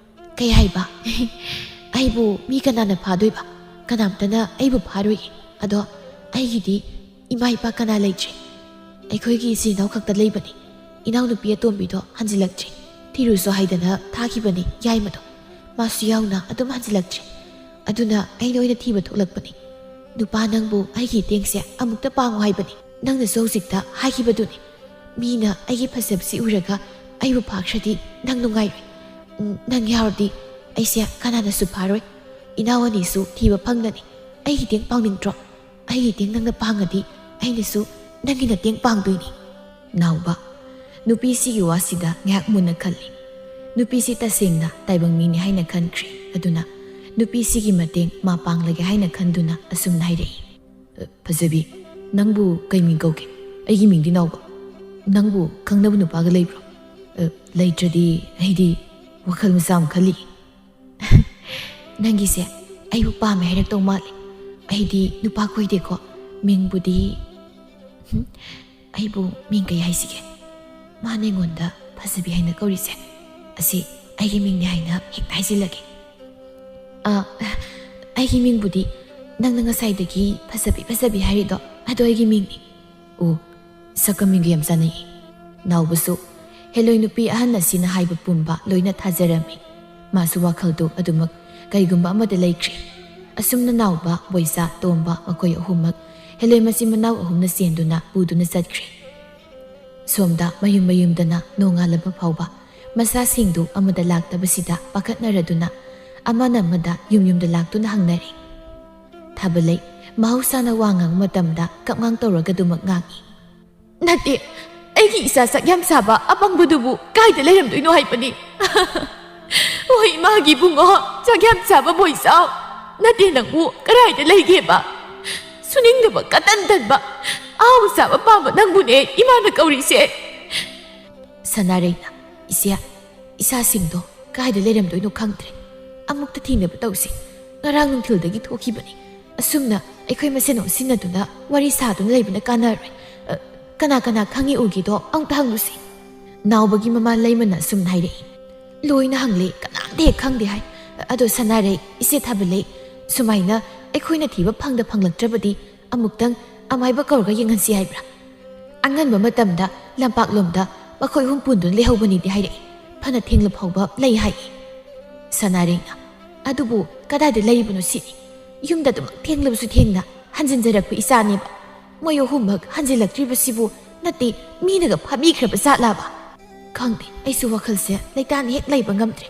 ꯀꯩ ꯍꯥꯏꯕ? ꯑꯩꯕꯨ ꯃꯤ ꯀꯅꯥꯅ ꯐꯥꯗꯣꯏꯕ? ꯀꯅꯥꯝꯇꯅ ꯑꯩꯕꯨ ꯐꯥꯔꯣꯏꯌꯦ꯫ ꯑꯗꯣ ꯑꯩꯒꯤꯗꯤ ꯏꯃꯥ ꯏꯄꯥ ꯀꯅꯥ ꯂꯩꯇ꯭ꯔꯦ꯫ ꯑꯩꯈꯣꯏꯒꯤ ꯏꯆꯤꯜ ꯏꯅꯥꯎ ꯈꯛꯇ ꯂꯩꯕꯅꯤ꯫ ꯏꯅꯥꯎꯅꯨꯄꯤ ꯑꯇꯣꯝꯕꯤꯗꯣ ꯍꯟꯖꯤꯜꯂꯛꯇ꯭ꯔꯦ꯫ ꯊꯤꯔꯨꯁꯣ ꯍꯥꯏꯗꯅ ꯊꯥꯈꯤꯕꯅꯤ ꯌꯥꯏꯃꯗꯣ꯫ ꯃꯥꯁꯨ ꯌꯥꯎꯅ ꯑꯗꯨꯝ ꯍꯟꯖꯤꯜꯂꯛꯇ꯭ꯔꯦ꯫ ꯑꯗꯨꯅ ꯑꯩꯅ ꯑꯣꯏꯅ ꯊꯤꯕ ꯊꯣꯛꯂꯛꯄꯅꯤ꯫ ꯅꯨꯄꯥ ꯅꯪꯕꯨ ꯑꯩꯒꯤ ꯏꯇꯦꯡꯁꯦ ꯑꯃꯨꯛꯇ ꯄꯥꯡꯉꯨ ꯍꯥꯏꯕꯅꯤ꯫ ꯅꯪꯅꯁꯨ ꯍꯧꯖꯤꯛꯇ ꯍꯥꯏꯈꯤꯕꯗꯨꯅꯤ꯫ ꯃꯤꯅ ꯑꯩꯒꯤ ꯐꯖꯕꯁꯤ ꯎꯔꯒ ꯑꯩꯕꯨ ꯐꯥꯈ꯭ꯔꯗꯤ ꯅꯪ ꯅꯨꯡꯉꯥꯏꯔꯣꯏ꯫ ꯎꯝ, ꯅꯪ ꯌꯥꯎꯔꯗꯤ ꯑꯩꯁꯦ ꯀꯅꯥꯅꯁꯨ ꯐꯥꯔꯣꯏ꯫ ꯏꯅꯥꯎ ꯑꯅꯤꯁꯨ ꯊꯤꯕ ꯐꯪꯂꯅꯤ꯫ ꯑꯩꯒꯤ ꯇꯦꯡ ꯄꯥꯡꯅꯤꯡꯗ꯭ꯔꯣ? ꯑꯩꯒꯤ ꯇꯦꯡ ꯅꯪꯅ ꯄꯥꯡꯉꯗꯤ ꯑꯩꯅꯁꯨ ꯅꯪꯒꯤ ꯅꯇꯦꯡ ꯄꯥꯡꯗꯣꯏꯅꯤ꯫ ꯅꯥꯎꯕ, ꯅꯨꯄꯤꯁꯤꯒꯤ ꯋꯥꯁꯤꯗ ꯉꯥꯏꯍꯥꯛ ꯃꯨꯟꯅ ꯈꯜꯂꯤ꯫ ꯅꯨꯄꯤꯁꯤ ꯇꯁꯦꯡꯅ ꯇꯥꯏꯕꯪ ꯃꯤꯅꯤ ꯍꯥꯏꯅ ꯈꯟꯈ꯭ꯔꯦ꯫ ꯑꯗꯨꯅ ꯅꯨꯄꯤꯁꯤꯒꯤ ꯃꯇꯦꯡ ꯃꯥ ꯄꯥꯡꯂꯒꯦ ꯍꯥꯏꯅ ꯈꯟꯗꯨꯅ ꯑꯁꯨꯝꯅ ꯍꯥꯏꯔꯛꯏ꯫ "ꯑ, ꯐꯖꯕꯤ, ꯅꯪꯕꯨ ꯀꯩ ꯃꯤꯡ ꯀꯧꯒꯦ?" "ꯑꯩꯒꯤ ꯃꯤꯡꯗꯤ ꯅꯥꯎꯕ꯫ ꯅꯪꯕꯨ ꯈꯪꯅꯕ ꯅꯨꯄꯥꯒ ꯂꯩꯕ꯭ꯔꯣ?" "ꯑ, ꯂꯩꯇ꯭ꯔꯗꯤ ꯑꯩꯗꯤ ꯋꯥꯈꯜ ꯃꯆꯥ ꯑꯃ ꯈꯜꯂꯤ꯫" "ꯅꯪꯒꯤꯁꯦ ꯑꯩꯕꯨ ꯄꯥꯝꯃꯦ ꯍꯥꯏꯔꯛꯇꯧ ꯃꯥꯜꯂꯦ꯫ ꯑꯩꯗꯤ ꯅꯨꯄꯥ ꯀꯣꯏꯗꯦꯀꯣ꯫ ꯃꯤꯡꯕꯨꯗꯤ, ꯍꯨꯝ, ꯑꯩꯕꯨ ꯃꯤꯡ ꯀꯩ ꯍꯥꯏꯁꯤꯒꯦ? ꯃꯥꯅ ꯑꯩꯉꯣꯟꯗ ꯐꯖꯕꯤ ꯍꯥꯏꯅ ꯀꯧꯔꯤꯁꯦ꯫ ꯑꯁꯤ ꯑꯩꯒꯤ ꯃꯤꯡꯅꯤ ꯍꯥꯏꯅ ꯍꯦꯛꯇ ꯍꯥꯏꯖꯤꯜꯂꯒꯦ꯫" "ꯑꯥ, ꯑꯩꯒꯤ ꯃꯤꯡꯕꯨꯗꯤ ꯅꯪꯅ ꯉꯁꯥꯏꯗꯒꯤ ꯐꯖꯕꯤ, ꯐꯖꯕꯤ ꯍꯥꯏꯔꯤꯗꯣ, ꯑꯗꯣ ꯑꯩꯒꯤ ꯃꯤꯡꯅꯤ꯫" "ꯑꯣ, ꯁꯛꯀ ꯃꯤꯡꯒ ꯌꯥꯝ ꯆꯥꯟꯅꯩ꯫" ꯅꯥꯎꯕꯁꯨ ꯍꯦꯂꯣꯏ ꯅꯨꯄꯤ ꯑꯍꯟ ꯑꯁꯤꯅ ꯍꯥꯏꯕ ꯄꯨꯝꯕ ꯂꯣꯏꯅ ꯊꯥꯖꯔꯝꯃꯤ꯫ ꯃꯥꯁꯨ ꯋꯥꯈꯜꯗꯨ ꯑꯗꯨꯃꯛ ꯀꯩꯒꯨꯝꯕ ꯑꯃꯗ ꯂꯩꯈ꯭ꯔꯦ꯫ ꯑꯁꯨꯝꯅ ꯅꯥꯎꯕ, ꯕꯣꯏꯆꯥ, ꯇꯣꯝꯕ ꯃꯈꯣꯏ ꯑꯍꯨꯝꯃꯛ ꯍꯦꯂꯣꯏ ꯃꯆꯤꯟ ꯃꯅꯥꯎ ꯑꯍꯨꯝꯅ ꯆꯦꯟꯗꯨꯅ ꯄꯨꯗꯨꯅ ꯆꯠꯈ꯭ꯔꯦ꯫ ꯁꯣꯝꯗ ꯃꯌꯨꯝ ꯃꯌꯨꯝꯗꯅ ꯅꯣꯡꯉꯥꯜꯂꯕ ꯐꯥꯎꯕ ꯃꯆꯥꯁꯤꯡꯗꯨ ꯑꯃꯗ ꯂꯥꯛꯇꯕꯁꯤꯗ ꯄꯥꯈꯠꯅꯔꯗꯨꯅ ꯑꯃꯅ ꯑꯃꯗ ꯌꯨꯝ ꯌꯨꯝꯗ ꯂꯥꯛꯇꯨꯅ ꯍꯪꯅꯔꯦ꯫ ꯊꯥꯕꯂꯩ ꯃꯍꯧꯁꯥꯅ ꯋꯥ ꯉꯥꯡꯕ ꯃꯇꯝꯗ ꯀꯞꯉꯥꯡ ꯇꯧꯔꯒ ꯑꯗꯨꯃꯛ ꯉꯥꯡꯏ꯫ "ꯅꯠꯇꯦ, ꯑꯩꯒꯤ ꯏꯆꯥ ꯆꯥꯛ ꯌꯥꯝ ꯆꯥꯕ ꯑꯄꯪꯕꯗꯨꯕꯨ ꯀꯥꯏꯗ ꯂꯩꯔꯝꯗꯣꯏꯅꯣ ꯍꯥꯏꯕꯅꯤ?" "ꯍꯣꯏ, ꯏꯃꯥꯒꯤ ꯏꯕꯨꯡꯉꯣ, ꯆꯥꯛ ꯌꯥꯝ ꯆꯥꯕ ꯕꯣꯏꯆꯥꯎ꯫ ꯅꯠꯇꯦ, ꯅꯪꯕꯨ ꯀꯗꯥꯏꯗ ꯂꯩꯒꯦꯕ? ꯁꯨꯅꯤꯡꯗꯕ, ꯀꯇꯟ ꯇꯟꯕ, ꯑꯍꯥꯎ ꯆꯥꯕ ꯄꯥꯝꯕ ꯅꯪꯕꯨꯅꯦ ꯏꯃꯥꯅ ꯀꯧꯔꯤꯁꯦ꯫" ꯁꯅꯥꯔꯩꯅ, "ꯏꯆꯦ, ꯏꯆꯥꯁꯤꯡꯗꯣ ꯀꯥꯏꯗ ꯂꯩꯔꯝꯗꯣꯏꯅꯣ ꯈꯪꯗ꯭ꯔꯦ꯫ ꯑꯃꯨꯛꯇ ꯊꯤꯅꯕ ꯇꯧꯁꯤ꯫ ꯉꯔꯥꯡ ꯅꯨꯡꯊꯤꯜꯗꯒꯤ ꯊꯣꯛꯈꯤꯕꯅꯤ꯫ ꯑꯁꯨꯝꯅ ꯑꯩꯈꯣꯏ ꯃꯁꯦꯟ ꯑꯣꯟꯁꯤꯟꯅꯗꯨꯅ ꯋꯥꯔꯤ ꯁꯥꯗꯨꯅ ꯂꯩꯕꯅ ꯀꯥꯟꯅꯔꯣꯏ꯫ ꯑ, ꯀꯅꯥ ꯀꯅꯥ ꯈꯪꯉꯤ ꯎꯒꯦꯗꯣ ꯑꯃꯨꯛꯇ ꯍꯪꯂꯨꯁꯤ꯫" ꯅꯥꯎꯕꯒꯤ ꯃꯃꯥ ꯂꯩꯃꯅ ꯑꯁꯨꯝꯅ ꯍꯥꯏꯔꯛꯏ꯫ "ꯂꯣꯏꯅ ꯍꯪꯂꯦ, ꯀꯅꯥꯝꯇ ꯍꯦꯛ ꯈꯪꯗꯦ ꯍꯥꯏ꯫ ꯑꯗꯣ ꯁꯅꯥꯔꯩ, ꯏꯆꯦ ꯊꯥꯕꯂꯩ, ꯁꯨꯃꯥꯏꯅ ꯑꯩꯈꯣꯏꯅ ꯊꯤꯕ ꯐꯪꯗ ꯐꯪꯂꯛꯇ꯭ꯔꯕꯗꯤ ꯑꯃꯨꯛꯇꯪ ꯑꯃꯥꯏꯕ ꯀꯧꯔꯒ ꯌꯦꯡꯍꯟꯁꯤ ꯍꯥꯏꯕ꯭ꯔꯥ? ꯑꯉꯟꯕ ꯃꯇꯝꯗ ꯂꯝꯄꯥꯛꯂꯣꯝꯗ ꯃꯈꯣꯏ ꯑꯍꯨꯝ ꯄꯨꯟꯗꯨꯅ ꯂꯩꯍꯧꯕꯅꯤꯗꯤ ꯍꯥꯏꯔꯛꯏ꯫ ꯐꯅ ꯊꯦꯡꯂ ꯐꯥꯎꯕ ꯂꯩ ꯍꯥꯏ꯫" ꯁꯅꯥꯔꯩꯅ, "ꯑꯗꯨꯕꯨ ꯀꯗꯥꯏꯗ ꯂꯩꯔꯤꯕꯅꯣ ꯁꯤꯅꯤ? ꯌꯨꯝꯗ ꯑꯗꯨꯃꯛ ꯊꯦꯡꯂꯕꯁꯨ ꯊꯦꯡꯅ ꯍꯟꯖꯤꯟꯖꯔꯛꯄ ꯏꯆꯥꯅꯦꯕ꯫ ꯃꯣꯏ ꯑꯍꯨꯝꯃꯛ ꯍꯟꯖꯤꯜꯂꯛꯇ꯭ꯔꯤꯕꯁꯤꯕꯨ ꯅꯠꯇꯦ, ꯃꯤꯅꯒ ꯐꯥꯕꯤꯈ꯭ꯔꯕ ꯖꯥꯠꯂꯕ? ꯈꯪꯗꯦ, ꯑꯩꯁꯨ ꯋꯥꯈꯜꯁꯦ ꯂꯩꯇꯥꯅ ꯍꯦꯛ ꯂꯩꯕ ꯉꯝꯗ꯭ꯔꯦ꯫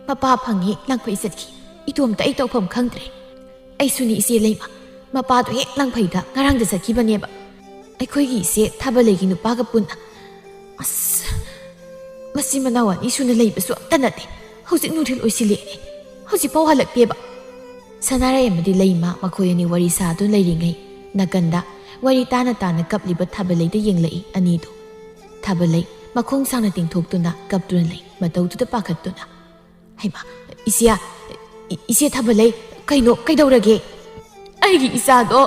ꯃꯄꯥ ꯐꯪꯉꯤ ꯂꯪꯈꯣꯏ ꯆꯠꯈꯤ꯫ ꯏꯇꯣꯝꯇ ꯑꯩ ꯇꯧꯐꯝ ꯈꯪꯗ꯭ꯔꯦ꯫" ꯑꯩꯁꯨꯅꯤ ꯏꯆꯦ ꯂꯩꯃ, ꯃꯄꯥꯗꯣ ꯍꯦꯛ ꯂꯪꯐꯩꯗ ꯉꯔꯥꯡꯗ ꯆꯠꯈꯤꯕꯅꯦꯕ꯫ ꯑꯩꯈꯣꯏꯒꯤ ꯏꯆꯦ ꯊꯥꯕꯂꯩꯒꯤ ꯅꯨꯄꯥꯒ ꯄꯨꯟꯅ꯫ ꯑꯁ, ꯃꯆꯤꯟ ꯃꯅꯥꯎ ꯑꯅꯤ ꯁꯨꯅ ꯂꯩꯕꯁꯨ ꯑꯝꯇ ꯅꯠꯇꯦ꯫ ꯍꯧꯖꯤꯛ ꯅꯨꯡꯊꯤꯜ ꯑꯣꯏꯁꯤꯜꯂꯛꯑꯦꯅꯦ, ꯍꯧꯖꯤꯛꯐꯥꯎ ꯍꯜꯂꯛꯇꯦꯕ꯫ ꯁꯅꯥꯔꯩ ꯑꯃꯗꯤ ꯂꯩꯃ ꯃꯈꯣꯏ ꯑꯅꯤ ꯋꯥꯔꯤ ꯁꯥꯗꯨꯅ ꯂꯩꯔꯤꯉꯩ, ꯅꯥꯀꯟꯗ ꯋꯥꯔꯤ ꯇꯥꯅ ꯇꯥꯅ ꯀꯞꯂꯤꯕ ꯊꯥꯕꯂꯩꯗ ꯌꯦꯡꯂꯛꯏ ꯑꯅꯤꯗꯨ꯫ ꯊꯥꯕꯂꯩ ꯃꯈꯣꯡ ꯁꯥꯡꯅ ꯇꯤꯡꯊꯣꯛꯇꯨꯅ ꯀꯞꯇꯨꯅ ꯂꯩ, ꯃꯇꯧꯗꯨꯗ ꯄꯥꯈꯠꯇꯨꯅ꯫ "ꯍꯩꯃꯥ, ꯏꯆꯦ, ꯏ-, ꯏꯆꯦ ꯊꯥꯕꯂꯩ, ꯀꯩꯅꯣ, ꯀꯩꯗꯧꯔꯒꯦ?" "ꯑꯩꯒꯤ ꯏꯆꯥꯗꯣ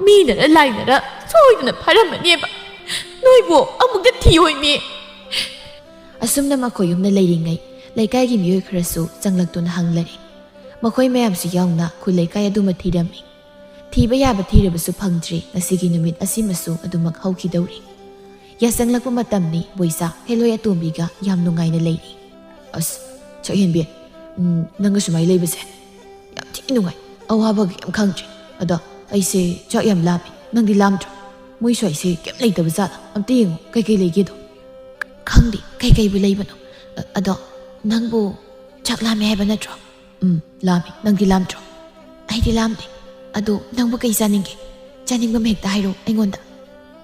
ꯃꯤꯅꯔ ꯂꯥꯏꯅꯔ ꯁꯣꯏꯗꯅ ꯐꯥꯔꯝꯃꯅꯦꯕ꯫ ꯅꯣꯏꯕꯨ ꯑꯃꯨꯛꯇ ꯊꯤꯌꯣꯏꯃꯤ꯫" ꯑꯁꯨꯝꯅ ꯃꯈꯣꯏ ꯑꯍꯨꯝꯅ ꯂꯩꯔꯤꯉꯩ, ꯂꯩꯀꯥꯏꯒꯤ ꯃꯤꯑꯣꯏ ꯈꯔꯁꯨ ꯆꯪꯂꯛꯇꯨꯅ ꯍꯪꯂꯔꯦ꯫ ꯃꯈꯣꯏ ꯃꯌꯥꯝꯁꯨ ꯌꯥꯎꯅ ꯈꯨꯜ ꯂꯩꯀꯥꯏ ꯑꯗꯨꯃ ꯊꯤꯔꯝꯃꯤ꯫ ꯊꯤꯕ ꯌꯥꯕ ꯊꯤꯔꯕꯁꯨ ꯐꯪꯗ꯭ꯔꯤ꯫ ꯉꯁꯤꯒꯤ ꯅꯨꯃꯤꯠ ꯑꯁꯤꯃꯁꯨ ꯑꯗꯨꯃꯛ ꯍꯧꯈꯤꯗꯧꯔꯤ꯫ ꯌꯥꯆꯪꯂꯛꯄ ꯃꯇꯝꯅꯤ꯫ ꯕꯣꯏꯆꯥ ꯍꯦꯂꯣꯏ ꯑꯇꯣꯝꯕꯤꯒ ꯌꯥꯝ ꯅꯨꯡꯉꯥꯏꯅ ꯂꯩꯔꯤ꯫ "ꯑꯁ, ꯁꯛꯍꯦꯟꯕꯤ, ꯎꯝ, ꯅꯪꯒ ꯁꯨꯃꯥꯏꯅ ꯂꯩꯕꯁꯦ ꯌꯥꯝ ꯊꯤ ꯅꯨꯡꯉꯥꯏ꯫ ꯑꯋꯥꯕꯒ ꯌꯥꯝ ꯈꯪꯗ꯭ꯔꯦ꯫ ꯑꯗꯣ ꯑꯩꯁꯦ ꯆꯥꯛ ꯌꯥꯝ ꯂꯥꯝꯃꯦ꯫ ꯅꯪꯗꯤ ꯂꯥꯝꯗ꯭ꯔꯣ? ꯃꯣꯏ ꯁ꯭ꯋꯥꯏꯁꯦ ꯀꯩꯝ ꯂꯩꯇꯕ ꯖꯥꯠꯂꯥ? ꯑꯝꯇ ꯌꯦꯡꯉꯣ, ꯀꯩꯀꯩ ꯂꯩꯒꯦꯗꯣ?" "ꯈꯪꯗꯦ ꯀꯩꯀꯩꯕꯨ ꯂꯩꯕꯅꯣ꯫ ꯑ-, ꯑꯗꯣ ꯅꯪꯕꯨ ꯆꯥꯛ ꯂꯥꯝꯃꯦ ꯍꯥꯏꯕ ꯅꯠꯇ꯭ꯔꯣ?" "ꯎꯝ, ꯂꯥꯝꯃꯤ꯫ ꯅꯪꯗꯤ ꯂꯥꯝꯗ꯭ꯔꯣ?" "ꯑꯩꯗꯤ ꯂꯥꯝꯗꯦ꯫ ꯑꯗꯣ ꯅꯪꯕꯨ ꯀꯩ ꯆꯥꯅꯤꯡꯒꯦ? ꯆꯥꯅꯤꯡꯕ ꯑꯃ ꯍꯦꯛꯇ ꯍꯥꯏꯔꯛꯑꯣ ꯑꯩꯉꯣꯟꯗ꯫"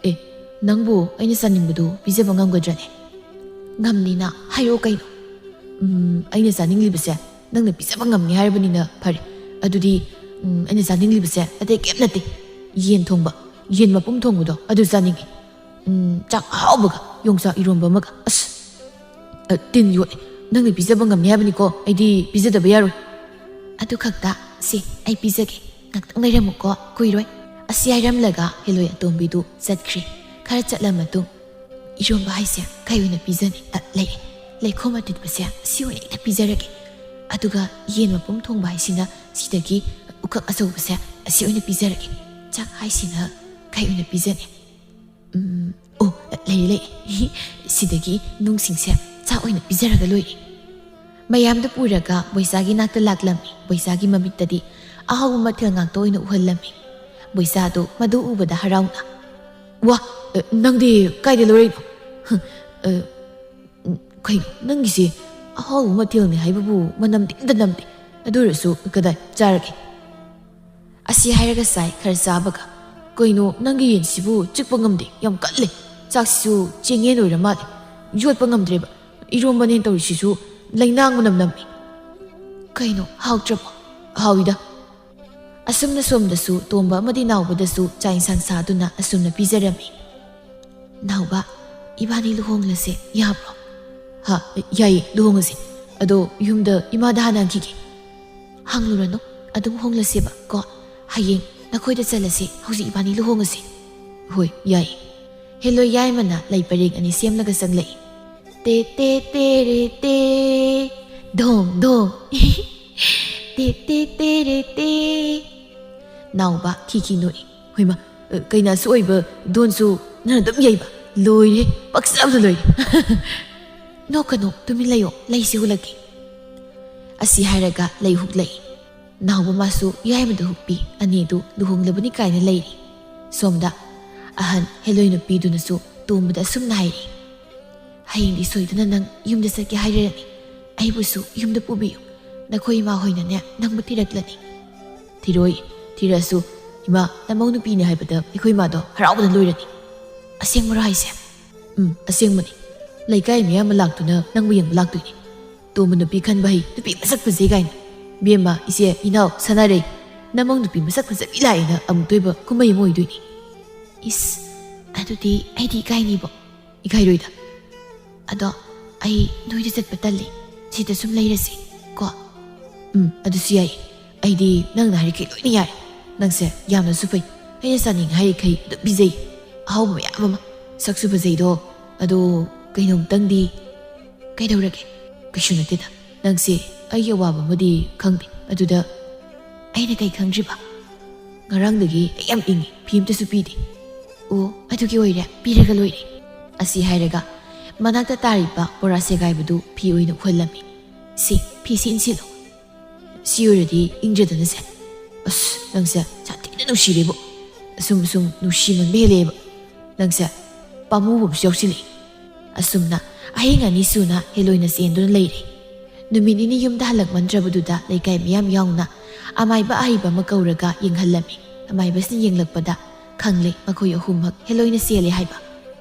"ꯑꯦ, ꯅꯪꯕꯨ ꯑꯩꯅ ꯆꯥꯅꯤꯡꯕꯗꯨ ꯄꯤꯖꯕ ꯉꯝꯒꯗ꯭ꯔꯅꯦ?" "ꯉꯝꯅꯤꯅ, ꯍꯥꯏꯔꯛꯑꯣ ꯀꯩꯅꯣ?" "ꯎꯝ, ꯑꯩꯅ ꯆꯥꯅꯤꯡꯂꯤꯕꯁꯦ ꯅꯪꯅ ꯄꯤꯖꯕ ꯉꯝꯅꯤ ꯍꯥꯏꯔꯕꯅꯤꯅ ꯐꯔꯦ꯫ ꯑꯗꯨꯗꯤ, ꯎꯝ, ꯑꯩꯅ ꯆꯥꯅꯤꯡꯂꯤꯕꯁꯦ ꯑꯇꯩ ꯀꯩꯝ ꯅꯠꯇꯦ꯫ ꯌꯦꯟ ꯊꯣꯡꯕ, ꯌꯦꯟ ꯃꯄꯨꯝ ꯊꯣꯡꯕꯗꯣ ꯑꯗꯨ ꯆꯥꯅꯤꯡꯉꯤ꯫ ꯎꯝ, ꯆꯥꯛ ꯑꯍꯥꯎꯕꯒ, ꯌꯣꯡꯆꯥꯛ ꯏꯔꯣꯝꯕ ꯑꯃꯒ꯫" "ꯑꯁ, ꯑ, ꯇꯤꯟ ꯌꯣꯠꯂꯦ꯫ ꯅꯪꯅ ꯄꯤꯖꯕ ꯉꯝꯅꯤ ꯍꯥꯏꯕꯅꯤꯀꯣ꯫ ꯑꯩꯗꯤ ꯄꯤꯖꯗꯕ ꯌꯥꯔꯣꯏ꯫" "ꯑꯗꯨ ꯈꯛꯇ? ꯁꯦ, ꯑꯩ ꯄꯤꯖꯒꯦ꯫ ꯉꯥꯛꯇꯪ ꯂꯩꯔꯝꯃꯨꯀꯣ, ꯀꯨꯏꯔꯣꯏ꯫" ꯑꯁꯤ ꯍꯥꯏꯔꯝꯂꯒ ꯍꯦꯂꯣꯏ ꯑꯇꯣꯝꯕꯤꯗꯨ ꯆꯠꯈ꯭ꯔꯦ꯫ ꯈꯔ ꯆꯠꯂ ꯃꯇꯨꯡ, "ꯏꯔꯣꯝꯕ ꯍꯥꯏꯁꯦ ꯀꯩ ꯑꯣꯏꯅ ꯄꯤꯖꯅꯤ? ꯑ, ꯂꯩ, ꯂꯩꯈꯣꯝ ꯑꯇꯤꯠꯄꯁꯦ ꯁꯤ ꯑꯣꯏꯅ ꯍꯦꯛꯇ ꯄꯤꯖꯔꯒꯦ꯫ ꯑꯗꯨꯒ ꯌꯦꯟ ꯃꯄꯨꯝ ꯊꯣꯡꯕ ꯍꯥꯏꯁꯤꯅ ꯁꯤꯗꯒꯤ ꯎꯀꯛ ꯑꯆꯧꯕꯁꯦ ꯑꯁꯤ ꯑꯣꯏꯅ ꯄꯤꯖꯔꯒꯦ꯫ ꯆꯥꯛ ꯍꯥꯏꯁꯤꯅ ꯀꯩ ꯑꯣꯏꯅ ꯄꯤꯖꯅꯤ? ꯎꯝ, ꯑꯣ, ꯂꯩꯔꯦ, ꯂꯩꯔꯦ꯫ ꯁꯤꯗꯒꯤ ꯅꯨꯡꯁꯤꯡꯁꯦ ꯆꯥꯛ ꯑꯣꯏꯅ ꯄꯤꯖꯔꯒ ꯂꯣꯏꯔꯦ꯫" ꯃꯌꯥꯝꯗꯨ ꯄꯨꯔꯒ ꯕꯣꯏꯆꯥꯒꯤ ꯅꯥꯛꯇ ꯂꯥꯛꯂꯝꯃꯤ꯫ ꯕꯣꯏꯆꯥꯒꯤ ꯃꯃꯤꯠꯇꯗꯤ ꯑꯍꯥꯎꯕ ꯃꯊꯦꯜ ꯉꯥꯛꯇ ꯑꯣꯏꯅ ꯎꯍꯜꯂꯝꯃꯤ꯫ ꯕꯣꯏꯆꯥꯗꯨ ꯃꯗꯨ ꯎꯕꯗ ꯍꯔꯥꯎꯅ, "ꯋꯥ, ꯑ, ꯅꯪꯗꯤ ꯀꯥꯏꯗ ꯂꯧꯔꯛꯏꯅꯣ? ꯍ, ꯑ, ꯎꯝ, ꯀꯩꯅꯣ, ꯅꯪꯒꯤꯁꯦ ꯑꯍꯥꯎꯕ ꯃꯊꯦꯜꯅꯤ ꯍꯥꯏꯕꯕꯨ ꯃꯅꯝꯗꯤ ꯑꯝꯇ ꯅꯝꯗꯦ꯫ ꯑꯗꯨ ꯑꯣꯏꯔꯁꯨ ꯀꯗꯥꯏ ꯆꯥꯔꯒꯦ?" ꯑꯁꯤ ꯍꯥꯏꯔꯒ ꯆꯥꯏ ꯈꯔ ꯆꯥꯕꯒ꯫ "ꯀꯩꯅꯣ, ꯅꯪꯒꯤ ꯌꯦꯟꯁꯤꯕꯨ ꯆꯤꯛꯄ ꯉꯝꯗꯦ, ꯌꯥꯝ ꯀꯜꯂꯦ꯫ ꯆꯥꯛꯁꯤꯁꯨ ꯆꯦꯡꯌꯦꯟ ꯑꯣꯏꯔ ꯃꯥꯜꯂꯦ꯫ ꯌꯣꯠꯄ ꯉꯝꯗ꯭ꯔꯦꯕ꯫ ꯏꯔꯣꯝꯕꯅꯦꯅ ꯇꯧꯔꯤꯁꯤꯁꯨ ꯂꯩꯅꯥꯡ ꯃꯅꯝ ꯅꯝꯃꯤ꯫ ꯀꯩꯅꯣ, ꯍꯥꯎꯇ꯭ꯔꯕꯣ?" "ꯍꯥꯎꯏꯗ꯫" ꯑꯁꯨꯝꯅ ꯁꯣꯝꯗꯁꯨ ꯇꯣꯝꯕ ꯑꯃꯗꯤ ꯅꯥꯎꯕꯗꯁꯨ ꯆꯥꯛ ꯏꯟꯁꯥꯡ ꯁꯥꯗꯨꯅ ꯑꯁꯨꯝꯅ ꯄꯤꯖꯔꯝꯃꯤ꯫ "ꯅꯥꯎꯕ, ꯏꯕꯥꯅꯤ ꯂꯨꯍꯣꯡꯂꯁꯦ, ꯌꯥꯕ꯭ꯔꯣ?" "ꯍꯥ, ꯌꯥꯏꯌꯦ, ꯂꯨꯍꯣꯡꯉꯁꯦ꯫ ꯑꯗꯣ ꯌꯨꯝꯗ ꯏꯃꯥꯗ ꯍꯥꯟꯅ ꯍꯪꯈꯤꯒꯦ꯫" "ꯍꯪꯂꯨꯔꯅꯨ, ꯑꯗꯨꯝ ꯍꯣꯡꯂꯁꯦꯕ ꯀꯣ꯫ ꯍꯌꯦꯡ ꯅꯈꯣꯏꯗ ꯆꯠꯂꯁꯦ, ꯍꯧꯖꯤꯛ ꯏꯕꯥꯅꯤ ꯂꯨꯍꯣꯡꯉꯁꯦ꯫" "ꯍꯣꯏ, ꯌꯥꯏꯌꯦ꯫" ꯍꯦꯂꯣꯏ ꯌꯥꯏꯃꯅ ꯂꯩ ꯄꯔꯦꯡ ꯑꯅꯤ ꯁꯦꯝꯂꯒ ꯆꯪꯂꯛꯏ꯫ "ꯇꯦ ꯇꯦ ꯇꯦ ꯔꯦ ꯇꯦ, ꯙꯣꯡ ꯙꯣꯡ, ꯇꯦ ꯇꯦ ꯇꯦ ꯔꯦ ꯇꯦ꯫" ꯅꯥꯎꯕ ꯈꯤꯈꯤ ꯅꯣꯛꯏ꯫ "ꯍꯣꯏꯃ, ꯀꯩꯅꯥꯁꯨ ꯑꯣꯏꯕ ꯙꯣꯟꯁꯨ ꯅꯪꯅ ꯑꯗꯨꯝ ꯌꯩꯕ? ꯂꯣꯏꯔꯦ, ꯄꯛꯆꯕꯗ ꯂꯣꯏꯔꯦ꯫" "ꯅꯣꯛꯀꯅꯨ, ꯇꯨꯃꯤꯟ ꯂꯩꯌꯣ, ꯂꯩꯁꯦ ꯍꯨꯜꯂꯛꯀꯦ꯫" ꯑꯁꯤ ꯍꯥꯏꯔꯒ ꯂꯩ ꯍꯨꯛꯂꯛꯏ꯫ ꯅꯥꯎꯕ ꯃꯥꯁꯨ ꯌꯥꯏꯃꯗ ꯍꯨꯛꯄꯤ, ꯑꯅꯤꯗꯨ ꯂꯨꯍꯣꯡꯂꯕꯅꯤ ꯀꯥꯏꯅ ꯂꯩꯔꯤ꯫ ꯁꯣꯝꯗ ꯑꯍꯟ ꯍꯦꯂꯣꯏ ꯅꯨꯄꯤꯗꯨꯅꯁꯨ ꯇꯣꯝꯕꯗ ꯑꯁꯨꯝꯅ ꯍꯥꯏꯔꯤ, "ꯍꯌꯦꯡꯗꯤ ꯁꯣꯏꯗꯅ ꯅꯪ ꯌꯨꯝꯗ ꯆꯠꯀꯦ ꯍꯥꯏꯔꯔꯅꯤ꯫ ꯑꯩꯕꯨꯁꯨ ꯌꯨꯝꯗ ꯄꯨꯕꯤꯌꯨ꯫ ꯅꯈꯣꯏ ꯏꯃꯥ ꯍꯣꯏꯅꯅꯦ ꯅꯪꯕꯨ ꯊꯤꯔꯛꯂꯅꯤ꯫" "ꯊꯤꯔꯣꯏ, ꯊꯤꯔꯛꯑꯁꯨ ꯏꯃꯥ ꯅꯃꯧ ꯅꯨꯄꯤꯅꯤ ꯍꯥꯏꯕꯗ ꯑꯩꯈꯣꯏ ꯏꯃꯥꯗꯣ ꯍꯔꯥꯎꯕꯅ ꯂꯣꯏꯔꯅꯤ꯫" "ꯑꯁꯦꯡꯕꯔꯣ ꯍꯥꯏꯁꯦ?" "ꯎꯝ, ꯑꯁꯦꯡꯕꯅꯤ꯫ ꯂꯩꯀꯥꯏ ꯃꯤꯌꯥꯝ ꯑꯃ ꯂꯥꯛꯇꯨꯅ ꯅꯪꯕꯨ ꯌꯦꯡꯕ ꯂꯥꯛꯇꯣꯏꯅꯤ꯫ ꯇꯣꯝꯕ ꯅꯨꯄꯤ ꯈꯟꯕ ꯍꯩ, ꯅꯨꯄꯤ ꯃꯁꯛ ꯐꯖꯩ ꯀꯥꯏꯅ꯫ ꯕꯦꯝꯃ, ꯏꯆꯦ, ꯏꯅꯥꯎ, ꯁꯥꯟꯅꯔꯩ, ꯅꯃꯧ ꯅꯨꯄꯤ ꯃꯁꯛ ꯐꯖꯕꯤ ꯂꯥꯛꯑꯦꯅ ꯑꯃꯨꯛꯇꯣꯏꯕ ꯀꯨꯝꯍꯩ ꯑꯃ ꯑꯣꯏꯗꯣꯏꯅꯤ꯫" "ꯏꯁ, ꯑꯗꯨꯗꯤ ꯑꯩꯗꯤ ꯏꯀꯥꯏꯅꯤꯕꯣ?" "ꯏꯀꯥꯏꯔꯣꯏꯗ꯫ ꯑꯗꯣ ꯑꯩ ꯅꯣꯏꯗ ꯆꯠꯄ ꯇꯜꯂꯤ, ꯁꯤꯗ ꯁꯨꯝ ꯂꯩꯔꯁꯤ ꯀꯣ꯫" "ꯎꯝ, ꯑꯗꯨꯁꯨ ꯌꯥꯏ꯫ ꯑꯩꯗꯤ ꯅꯪꯅ ꯍꯥꯏꯔꯤꯈꯩ ꯂꯣꯏꯅ ꯌꯥꯏ꯫ ꯅꯪꯁꯦ ꯌꯥꯝꯅꯁꯨ ꯐꯩ꯫ ꯑꯩꯅ ꯆꯥꯅꯤꯡꯉꯦ ꯍꯥꯏꯔꯤꯈꯩ ꯑꯗꯨꯝ ꯄꯤꯖꯩ꯫ ꯑꯍꯥꯎꯕ ꯃꯌꯥꯝ ꯑꯃ꯫ ꯁꯛꯁꯨ ꯐꯖꯩꯗꯣ꯫ ꯑꯗꯣ ꯀꯩꯅꯣꯝꯇꯪꯗꯤ꯫" "ꯀꯩꯗꯧꯔꯒꯦ?" "ꯀꯩꯁꯨ ꯅꯠꯇꯦꯗ꯫ ꯅꯪꯁꯦ ꯑꯩꯒꯤ ꯑꯋꯥꯕ ꯑꯃꯗꯤ ꯈꯪꯗꯦ꯫ ꯑꯗꯨꯗ ꯑꯩꯅ ꯀꯩ ꯈꯪꯗ꯭ꯔꯤꯕ?" "ꯉꯔꯥꯡꯗꯒꯤ ꯑꯩ ꯌꯥꯝ ꯏꯪꯉꯤ, ꯐꯤ ꯑꯝꯇꯁꯨ ꯄꯤꯗꯦ꯫" "ꯑꯣ, ꯑꯗꯨꯒꯤ ꯑꯣꯏꯔꯦ, ꯄꯤꯔꯒ ꯂꯣꯏꯔꯦ꯫" ꯑꯁꯤ ꯍꯥꯏꯔꯒ ꯃꯅꯥꯛꯇ ꯇꯥꯔꯤꯕ ꯕꯣꯔꯥ ꯁꯦꯒꯥꯏꯕꯗꯨ ꯐꯤ ꯑꯣꯏꯅ ꯎꯍꯜꯂꯝꯃꯤ꯫ "ꯁꯤ ꯐꯤꯁꯤ ꯏꯟꯁꯤꯜꯂꯨ꯫ ꯁꯤ ꯑꯣꯏꯔꯗꯤ ꯏꯪꯗ꯭ꯔꯦꯗꯅ ꯁꯦ꯫ ꯑꯁ, ꯅꯪꯁꯦ ꯁꯥꯊꯤꯅ ꯅꯨꯡꯁꯤꯔꯦꯕꯣ꯫ ꯑꯁꯨꯝ ꯑꯁꯨꯝ ꯅꯨꯡꯁꯤꯃꯟꯕ ꯍꯦꯜꯂꯛꯑꯦꯕ꯫ ꯅꯪꯁꯦ ꯄꯥꯝꯃꯨꯕ ꯑꯃꯁꯨ ꯌꯥꯎꯁꯤꯜꯂꯛꯏ꯫" ꯑꯁꯨꯝꯅ ꯑꯍꯤꯡ ꯑꯅꯤ ꯁꯨꯅ ꯍꯦꯂꯣꯏꯅ ꯆꯦꯟꯗꯨꯅ ꯂꯩꯔꯦ꯫ ꯅꯨꯃꯤꯠ ꯅꯤꯅꯤ ꯌꯨꯝꯗ ꯍꯜꯂꯛꯃꯟꯗ꯭ꯔꯕꯗꯨꯗ ꯂꯩꯀꯥꯏ ꯃꯤꯌꯥꯝ ꯌꯥꯎꯅ ꯑꯃꯥꯏꯕ ꯑꯍꯩꯕ ꯑꯃ ꯀꯧꯔꯒ ꯌꯦꯡꯍꯜꯂꯝꯃꯤ꯫ ꯑꯃꯥꯏꯕꯁꯤꯅ ꯌꯦꯡꯂꯛꯄꯗ ꯈꯪꯂꯦ ꯃꯈꯣꯏ ꯑꯍꯨꯝꯃꯛ ꯍꯦꯂꯣꯏꯅ ꯆꯦꯜꯂꯦ ꯍꯥꯏꯕ꯫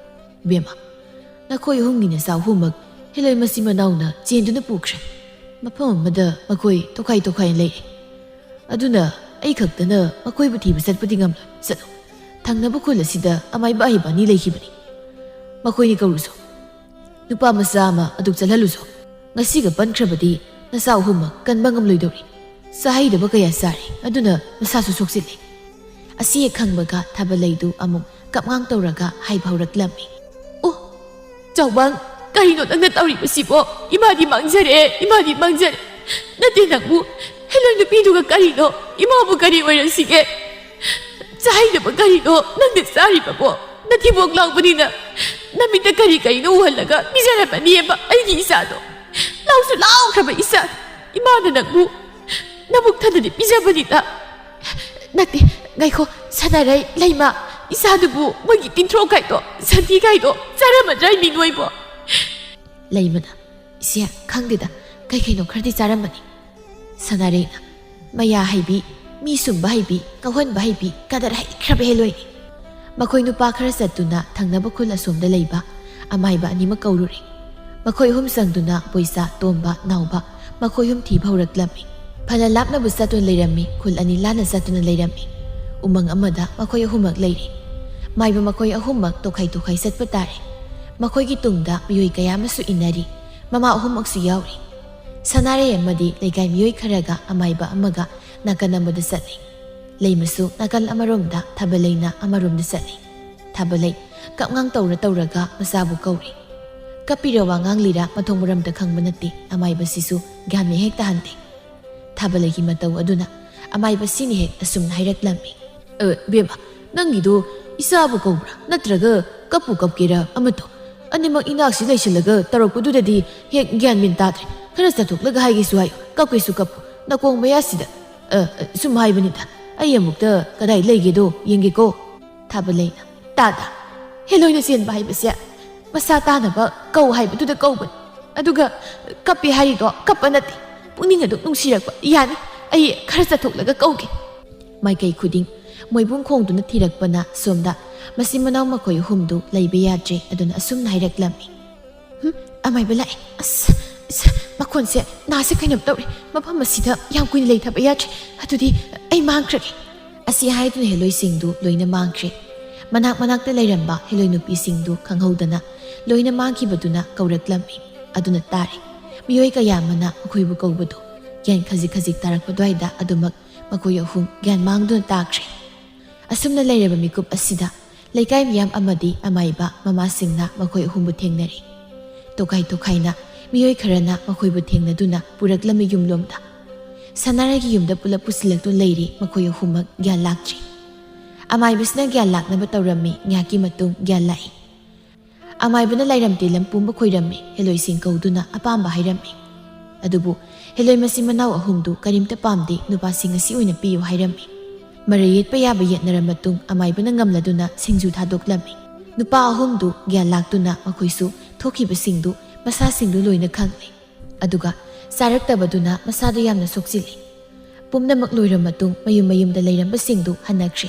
"ꯏꯕꯦꯝꯃ, ꯅꯈꯣꯏ ꯑꯍꯨꯝꯒꯤ ꯅꯆꯥ ꯑꯍꯨꯝꯃꯛ ꯍꯦꯂꯣꯏ ꯃꯆꯤꯟ ꯃꯅꯥꯎꯅ ꯆꯦꯟꯗꯨꯅ ꯄꯨꯈ꯭ꯔꯦ꯫ ꯃꯐꯝ ꯑꯃꯗ ꯃꯈꯣꯏ ꯇꯣꯈꯥꯏ ꯇꯣꯈꯥꯏ ꯂꯩꯔꯦ꯫ ꯑꯗꯨꯅ ꯑꯩ ꯈꯛꯇꯅ ꯃꯈꯣꯏꯕꯨ ꯊꯤꯕ ꯆꯠꯄꯗꯤ ꯉꯝꯂꯣꯏ꯫ ꯆꯠꯂꯨ, ꯊꯪꯅꯕ ꯈꯨꯜ ꯑꯁꯤꯗ ꯑꯃꯥꯏꯕ ꯑꯍꯩꯕ ꯑꯅꯤ ꯂꯩꯈꯤꯕꯅꯤ꯫ ꯃꯈꯣꯏꯅꯤ ꯀꯧꯔꯨꯁꯨ꯫ ꯅꯨꯄꯥ ꯃꯆꯥ ꯑꯃ ꯑꯗꯨ ꯆꯠꯍꯜꯂꯨꯁꯨ꯫ ꯉꯁꯤꯒ ꯄꯟꯈ꯭ꯔꯕꯗꯤ ꯅꯆꯥ ꯑꯍꯨꯝꯃꯛ ꯀꯟꯕ ꯉꯝꯂꯣꯏꯗꯧꯔꯤ꯫ ꯆꯥꯍꯩꯗꯕ ꯀꯌꯥ ꯆꯥꯔꯦ, ꯑꯗꯨꯅ ꯃꯁꯥꯁꯨ ꯁꯣꯛꯆꯤꯜꯂꯦ꯫" ꯑꯁꯤ ꯍꯦꯛ ꯈꯪꯕꯒ ꯊꯥꯕꯂꯩꯗꯨ ꯑꯃꯨꯛ ꯀꯞꯉꯥꯡ ꯇꯧꯔꯒ ꯍꯥꯏꯕ ꯍꯧꯔꯛꯂꯝꯃꯤ꯫ "ꯑꯣ, ꯆꯥꯎꯕꯥꯡ, ꯀꯔꯤꯅꯣ ꯅꯪꯅ ꯇꯧꯔꯤꯕꯁꯤꯕꯣ? ꯏꯃꯥꯗꯤ ꯃꯥꯡꯖꯔꯦ, ꯏꯃꯥꯗꯤ ꯃꯥꯡꯖꯔꯦ꯫ ꯅꯠꯇꯦ, ꯅꯪꯕꯨ ꯍꯦꯂꯣꯏ ꯅꯨꯄꯤꯗꯨꯒ ꯀꯔꯤꯅꯣ? ꯏꯃꯥꯕꯨ ꯀꯔꯤ ꯑꯣꯏꯔꯛꯁꯤꯒꯦ? ꯆꯥꯍꯩꯗꯕ ꯀꯔꯤꯅꯣ ꯅꯪꯅ ꯆꯥꯔꯤꯕꯕꯣ? ꯅꯊꯤꯕꯣꯡ ꯂꯥꯎꯕꯅꯤꯅ ꯅꯃꯤꯠꯇ ꯀꯔꯤ ꯀꯔꯤꯅꯣ ꯎꯍꯜꯂꯒ ꯄꯤꯖꯔꯝꯃꯅꯤꯕ ꯑꯩꯒꯤ ꯏꯆꯥꯗꯣ꯫ ꯂꯥꯎꯁꯨ ꯂꯥꯎꯈ꯭ꯔꯕ ꯏꯆꯥ꯫ ꯏꯃꯥꯅ ꯅꯪꯕꯨ ꯅꯕꯨꯛ ꯊꯟꯅꯗꯤ ꯄꯤꯖꯕꯅꯤꯗ꯫" "ꯅꯠꯇꯦ, ꯉꯥꯏꯈꯣ, ꯁꯥꯟꯅꯔꯩ, ꯂꯩꯃ, ꯏꯆꯥꯗꯨꯕꯨ ꯃꯣꯏꯒꯤ ꯇꯤꯟꯊ꯭ꯔꯣꯛ ꯀꯥꯏꯗꯣ, ꯁꯟꯊꯤ ꯀꯥꯏꯗꯣ ꯆꯥꯔꯝꯃꯗ꯭ꯔꯥ ꯏꯃꯤ ꯅꯣꯏꯕꯣ?" ꯂꯩꯃꯅ, "ꯏꯆꯦ, ꯈꯪꯗꯦꯗ, ꯀꯩ ꯀꯩꯅꯣ ꯈꯔꯗꯤ ꯆꯥꯔꯝꯃꯅꯤ꯫" ꯁꯥꯟꯅꯔꯩꯅ, "ꯃꯌꯥ ꯍꯩꯕꯤ, ꯃꯤ ꯁꯨꯝꯕ ꯍꯩꯕꯤ, ꯀꯧꯍꯟꯕ ꯍꯩꯕꯤ, ꯀꯗꯔ ꯍꯩꯈ꯭ꯔꯕ ꯍꯦꯂꯣꯏꯅꯤ꯫" ꯃꯈꯣꯏ ꯅꯨꯄꯥ ꯈꯔ ꯆꯠꯇꯨꯅ ꯊꯪꯅꯕ ꯈꯨꯜ ꯑꯁꯣꯝꯗ ꯂꯩꯕ ꯑꯃꯥꯏꯕ ꯑꯅꯤꯃꯛ ꯀꯧꯔꯨꯔꯦ꯫ ꯃꯈꯣꯏ ꯑꯍꯨꯝ ꯆꯪꯗꯨꯅ ꯕꯣꯏꯆꯥ, ꯇꯣꯝꯕ, ꯅꯥꯎꯕ, ꯃꯈꯣꯏ ꯑꯍꯨꯝ ꯊꯤꯕ ꯍꯧꯔꯛꯂꯝꯃꯤ꯫ ꯐꯅ ꯂꯥꯞꯅꯕꯨ ꯆꯠꯇꯨꯅ ꯂꯩꯔꯝꯃꯤ, ꯈꯨꯜ ꯑꯅꯤ ꯂꯥꯟꯅ ꯆꯠꯇꯨꯅ ꯂꯩꯔꯝꯃꯤ꯫ ꯎꯃꯪ ꯑꯃꯗ ꯃꯈꯣꯏ ꯑꯍꯨꯝꯃꯛ ꯂꯩꯔꯤ꯫ ꯃꯥꯏꯕ ꯃꯈꯣꯏ ꯑꯍꯨꯝꯃꯛ ꯇꯣꯈꯥꯏ ꯇꯣꯈꯥꯏ ꯆꯠꯄ ꯇꯥꯔꯦ꯫ ꯃꯈꯣꯏꯒꯤ ꯇꯨꯡꯗ ꯃꯤꯑꯣꯏ ꯀꯌꯥ ꯑꯃꯁꯨ ꯏꯟꯅꯔꯤ꯫ ꯃꯃꯥ ꯑꯍꯨꯝꯃꯛꯁꯨ ꯌꯥꯎꯔꯤ꯫ ꯁꯅꯥꯔꯩ ꯑꯃꯗꯤ ꯂꯩꯀꯥꯏ ꯃꯤꯑꯣꯏ ꯈꯔꯒ ꯑꯃꯥꯏꯕ ꯑꯃꯒ ꯅꯥꯀꯟ ꯑꯃꯗ ꯆꯠꯂꯤ꯫ ꯂꯩꯃꯁꯨ ꯅꯥꯀꯜ ꯑꯃꯔꯣꯝꯗ, ꯊꯥꯕꯂꯩꯅ ꯑꯃꯔꯣꯝꯗ ꯆꯠꯂꯤ꯫ ꯊꯥꯕꯂꯩ ꯀꯞꯉꯥꯡ ꯇꯧꯔ ꯇꯧꯔꯒ ꯃꯆꯥꯕꯨ ꯀꯧꯔꯤ꯫ ꯀꯞꯄꯤꯔ ꯋꯥ ꯉꯥꯡꯂꯤꯔ ꯃꯊꯣꯡ ꯃꯔꯝꯇ ꯈꯪꯕ ꯅꯠꯇꯦ꯫ ꯑꯃꯥꯏꯕꯁꯤꯁꯨ ꯒ꯭ꯌꯥꯟ ꯃꯦꯟ ꯍꯦꯛ ꯇꯥꯍꯟꯗꯦ꯫ ꯊꯥꯕꯂꯩꯒꯤ ꯃꯇꯧ ꯑꯗꯨꯅ ꯑꯃꯥꯏꯕꯁꯤꯅ ꯍꯦꯛ ꯑꯁꯨꯝꯅ ꯍꯥꯏꯔꯛꯂꯝꯃꯤ꯫ "ꯑ, ꯕꯦꯝꯃ, ꯅꯪꯒꯤꯗꯣ ꯏꯆꯥꯕꯨ ꯀꯧꯕ꯭ꯔꯥ ꯅꯠꯇ꯭ꯔꯒ ꯀꯞꯄꯨ ꯀꯞꯀꯦꯔꯥ ꯑꯃ ꯇꯧ꯫ ꯑꯅꯤꯃꯛ ꯏꯅꯥꯛꯁꯤ ꯂꯩꯁꯤꯜꯂꯒ ꯇꯧꯔꯛꯄꯗꯨꯗꯗꯤ ꯍꯦꯛ ꯒ꯭ꯌꯥꯟ ꯃꯦꯟ ꯇꯥꯗ꯭ꯔꯦ꯫ ꯈꯔ ꯆꯠꯊꯣꯛꯂꯒ ꯍꯥꯏꯒꯦꯁꯨ ꯍꯥꯏꯌꯨ, ꯀꯞꯀꯦꯁꯨ ꯀꯞꯄꯨ꯫ ꯅꯥꯀꯣꯡ ꯃꯌꯥꯁꯤꯗ, ꯑ, ꯑ, ꯁꯨꯝ ꯍꯥꯏꯕꯅꯤꯗ꯫ ꯑꯩ ꯑꯃꯨꯛꯇ ꯀꯗꯥꯏ ꯂꯩꯒꯦꯗꯣ ꯌꯦꯡꯒꯦꯀꯣ꯫" ꯊꯥꯕꯂꯩꯅ, "ꯇꯥꯗ, ꯍꯦꯂꯣꯏꯅ ꯆꯦꯟꯕ ꯍꯥꯏꯕꯁꯦ ꯃꯁꯥ ꯇꯥꯅꯕ ꯀꯧ ꯍꯥꯏꯕꯗꯨꯗ ꯀꯧꯕꯅꯤ꯫ ꯑꯗꯨꯒ ꯀꯞꯄꯦ ꯍꯥꯏꯔꯤꯗꯣ ꯀꯞꯄ ꯅꯠꯇꯦ, ꯄꯨꯛꯅꯤꯡ ꯑꯗꯨꯝ ꯅꯨꯡꯁꯤꯔꯛꯄ꯫ ꯌꯥꯅꯤ, ꯑꯩ ꯈꯔ ꯆꯠꯊꯣꯛꯂꯒ ꯀꯧꯒꯦ꯫ ꯃꯥꯏꯀꯩ ꯈꯨꯗꯤꯡ ꯃꯣꯏꯕꯨꯡ ꯈꯣꯡꯗꯨꯅ ꯊꯤꯔꯛꯄꯅ ꯁꯣꯝꯗ ꯃꯆꯤꯟ ꯃꯅꯥꯎ ꯃꯈꯣꯏ ꯑꯍꯨꯝꯗꯨ ꯂꯩꯕ ꯌꯥꯗ꯭ꯔꯦ꯫ ꯑꯗꯨꯅ ꯑꯁꯨꯝꯅ ꯍꯥꯏꯔꯛꯂꯝꯃꯤ, "ꯍꯨꯝ, ꯑꯃꯥꯏꯕ ꯂꯥꯛꯑꯦ꯫ ꯑꯁ, ꯑꯁ, ꯃꯈꯣꯟꯁꯦ, ꯅꯥꯁꯦ ꯀꯩꯅꯣꯝ ꯇꯧꯔꯦ꯫ ꯃꯐꯝ ꯑꯁꯤꯗ ꯌꯥꯝ ꯀꯨꯏꯅ ꯂꯩꯊꯕ ꯌꯥꯗ꯭ꯔꯦ꯫ ꯑꯗꯨꯗꯤ ꯑꯩ ꯃꯥꯡꯈ꯭ꯔꯒꯦ"꯫ ꯑꯁꯤ ꯍꯥꯏꯗꯨꯅ ꯍꯦꯂꯣꯏꯁꯤꯡꯗꯨ ꯂꯣꯏꯅ ꯃꯥꯡꯈ꯭ꯔꯦ꯫ ꯃꯅꯥꯛ ꯃꯅꯥꯛꯇ ꯂꯩꯔꯝꯕ ꯍꯦꯂꯣꯏ ꯅꯨꯄꯤꯁꯤꯡꯗꯨ ꯈꯪꯍꯧꯗꯅ ꯂꯣꯏꯅ ꯃꯥꯡꯈꯤꯕꯗꯨꯅ ꯀꯧꯔꯛꯂꯝꯃꯤ꯫ ꯑꯗꯨꯅ ꯇꯥꯔꯦ꯫ ꯃꯤꯑꯣꯏ ꯀꯌꯥ ꯑꯃꯅ ꯃꯈꯣꯏꯕꯨ ꯀꯧꯕꯗꯨ ꯒ꯭ꯌꯥꯟ ꯈꯖꯤꯛ ꯈꯖꯤꯛ ꯇꯥꯔꯛꯄ ꯑꯗꯨꯋꯥꯏꯗ ꯑꯗꯨꯃꯛ ꯃꯈꯣꯏ ꯑꯍꯨꯝ ꯒ꯭ꯌꯥꯟ ꯃꯥꯡꯗꯨꯅ ꯇꯥꯈ꯭ꯔꯦ꯫ ꯑꯁꯨꯝꯅ ꯂꯩꯔꯕ ꯃꯤꯀꯨꯞ ꯑꯁꯤꯗ ꯂꯩꯀꯥꯏ ꯃꯤꯌꯥꯝ ꯑꯃꯗꯤ ꯑꯃꯥꯏꯕ ꯃꯃꯥꯁꯤꯡꯅ ꯃꯈꯣꯏ ꯑꯍꯨꯝꯕꯨ ꯊꯦꯡꯅꯔꯦ꯫ ꯇꯣꯈꯥꯏ ꯇꯣꯈꯥꯏꯅ ꯃꯤꯑꯣꯏ ꯈꯔꯅ ꯃꯈꯣꯏꯕꯨ ꯊꯦꯡꯅꯗꯨꯅ ꯄꯨꯔꯛꯂꯝꯃꯤ ꯌꯨꯝꯂꯣꯝꯗ꯫ ꯁꯅꯥꯔꯩꯒꯤ ꯌꯨꯝꯗ ꯄꯨꯂꯞ ꯄꯨꯁꯤꯜꯂꯛꯇꯨꯅ ꯂꯩꯔꯤ ꯃꯈꯣꯏ ꯑꯍꯨꯝꯃꯛ ꯒ꯭ꯌꯥꯟ ꯂꯥꯛꯇ꯭ꯔꯤ꯫ ꯑꯃꯥꯏꯕꯁꯤꯅ ꯒ꯭ꯌꯥꯟ ꯂꯥꯛꯅꯕ ꯇꯧꯔꯝꯃꯤ꯫ ꯉꯥꯏꯍꯥꯛꯀꯤ ꯃꯇꯨꯡ ꯒ꯭ꯌꯥꯟ ꯂꯥꯛꯏ꯫ ꯑꯃꯥꯏꯕꯅ ꯂꯥꯏꯔꯝ ꯇꯤꯂꯝ ꯄꯨꯝꯕ ꯈꯣꯏꯔꯝꯃꯤ, ꯍꯦꯂꯣꯏꯁꯤꯡ ꯀꯧꯗꯨꯅ ꯑꯄꯥꯝꯕ ꯍꯥꯏꯔꯝꯃꯤ꯫ ꯑꯗꯨꯕꯨ ꯍꯦꯂꯣꯏ ꯃꯆꯤꯟ ꯃꯅꯥꯎ ꯑꯍꯨꯝꯗꯨ ꯀꯔꯤꯝꯇ ꯄꯥꯝꯗꯦ, ꯅꯨꯄꯥꯁꯤꯡ ꯑꯁꯤ ꯑꯣꯏꯅ ꯄꯤꯌꯨ ꯍꯥꯏꯔꯝꯃꯤ꯫ ꯃꯔꯩ ꯌꯦꯠꯄ ꯌꯥꯕ ꯌꯦꯠꯅꯔ ꯃꯇꯨꯡ ꯑꯃꯥꯏꯕꯅ ꯉꯝꯂꯗꯨꯅ ꯁꯤꯡꯖꯨ ꯊꯥꯗꯣꯛꯂꯝꯃꯤ꯫ ꯅꯨꯄꯥ ꯑꯍꯨꯝꯗꯨ ꯒ꯭ꯌꯥꯟ ꯂꯥꯛꯇꯨꯅ ꯃꯈꯣꯏꯁꯨ ꯊꯣꯛꯈꯤꯕꯁꯤꯡꯗꯨ ꯃꯁꯥꯁꯤꯡꯗꯨ ꯂꯣꯏꯅ ꯈꯪꯂꯦ꯫ ꯑꯗꯨꯒ ꯆꯥꯔꯛꯇꯕꯗꯨꯅ ꯃꯁꯥꯗ ꯌꯥꯝꯅ ꯁꯣꯛꯆꯤꯜꯂꯤ꯫ ꯄꯨꯝꯅꯃꯛ ꯂꯣꯏꯔ ꯃꯇꯨꯡ ꯃꯌꯨꯝ ꯃꯌꯨꯝꯗ ꯂꯩꯔꯝꯕꯁꯤꯡꯗꯨ ꯍꯟꯅꯈ꯭ꯔꯦ꯫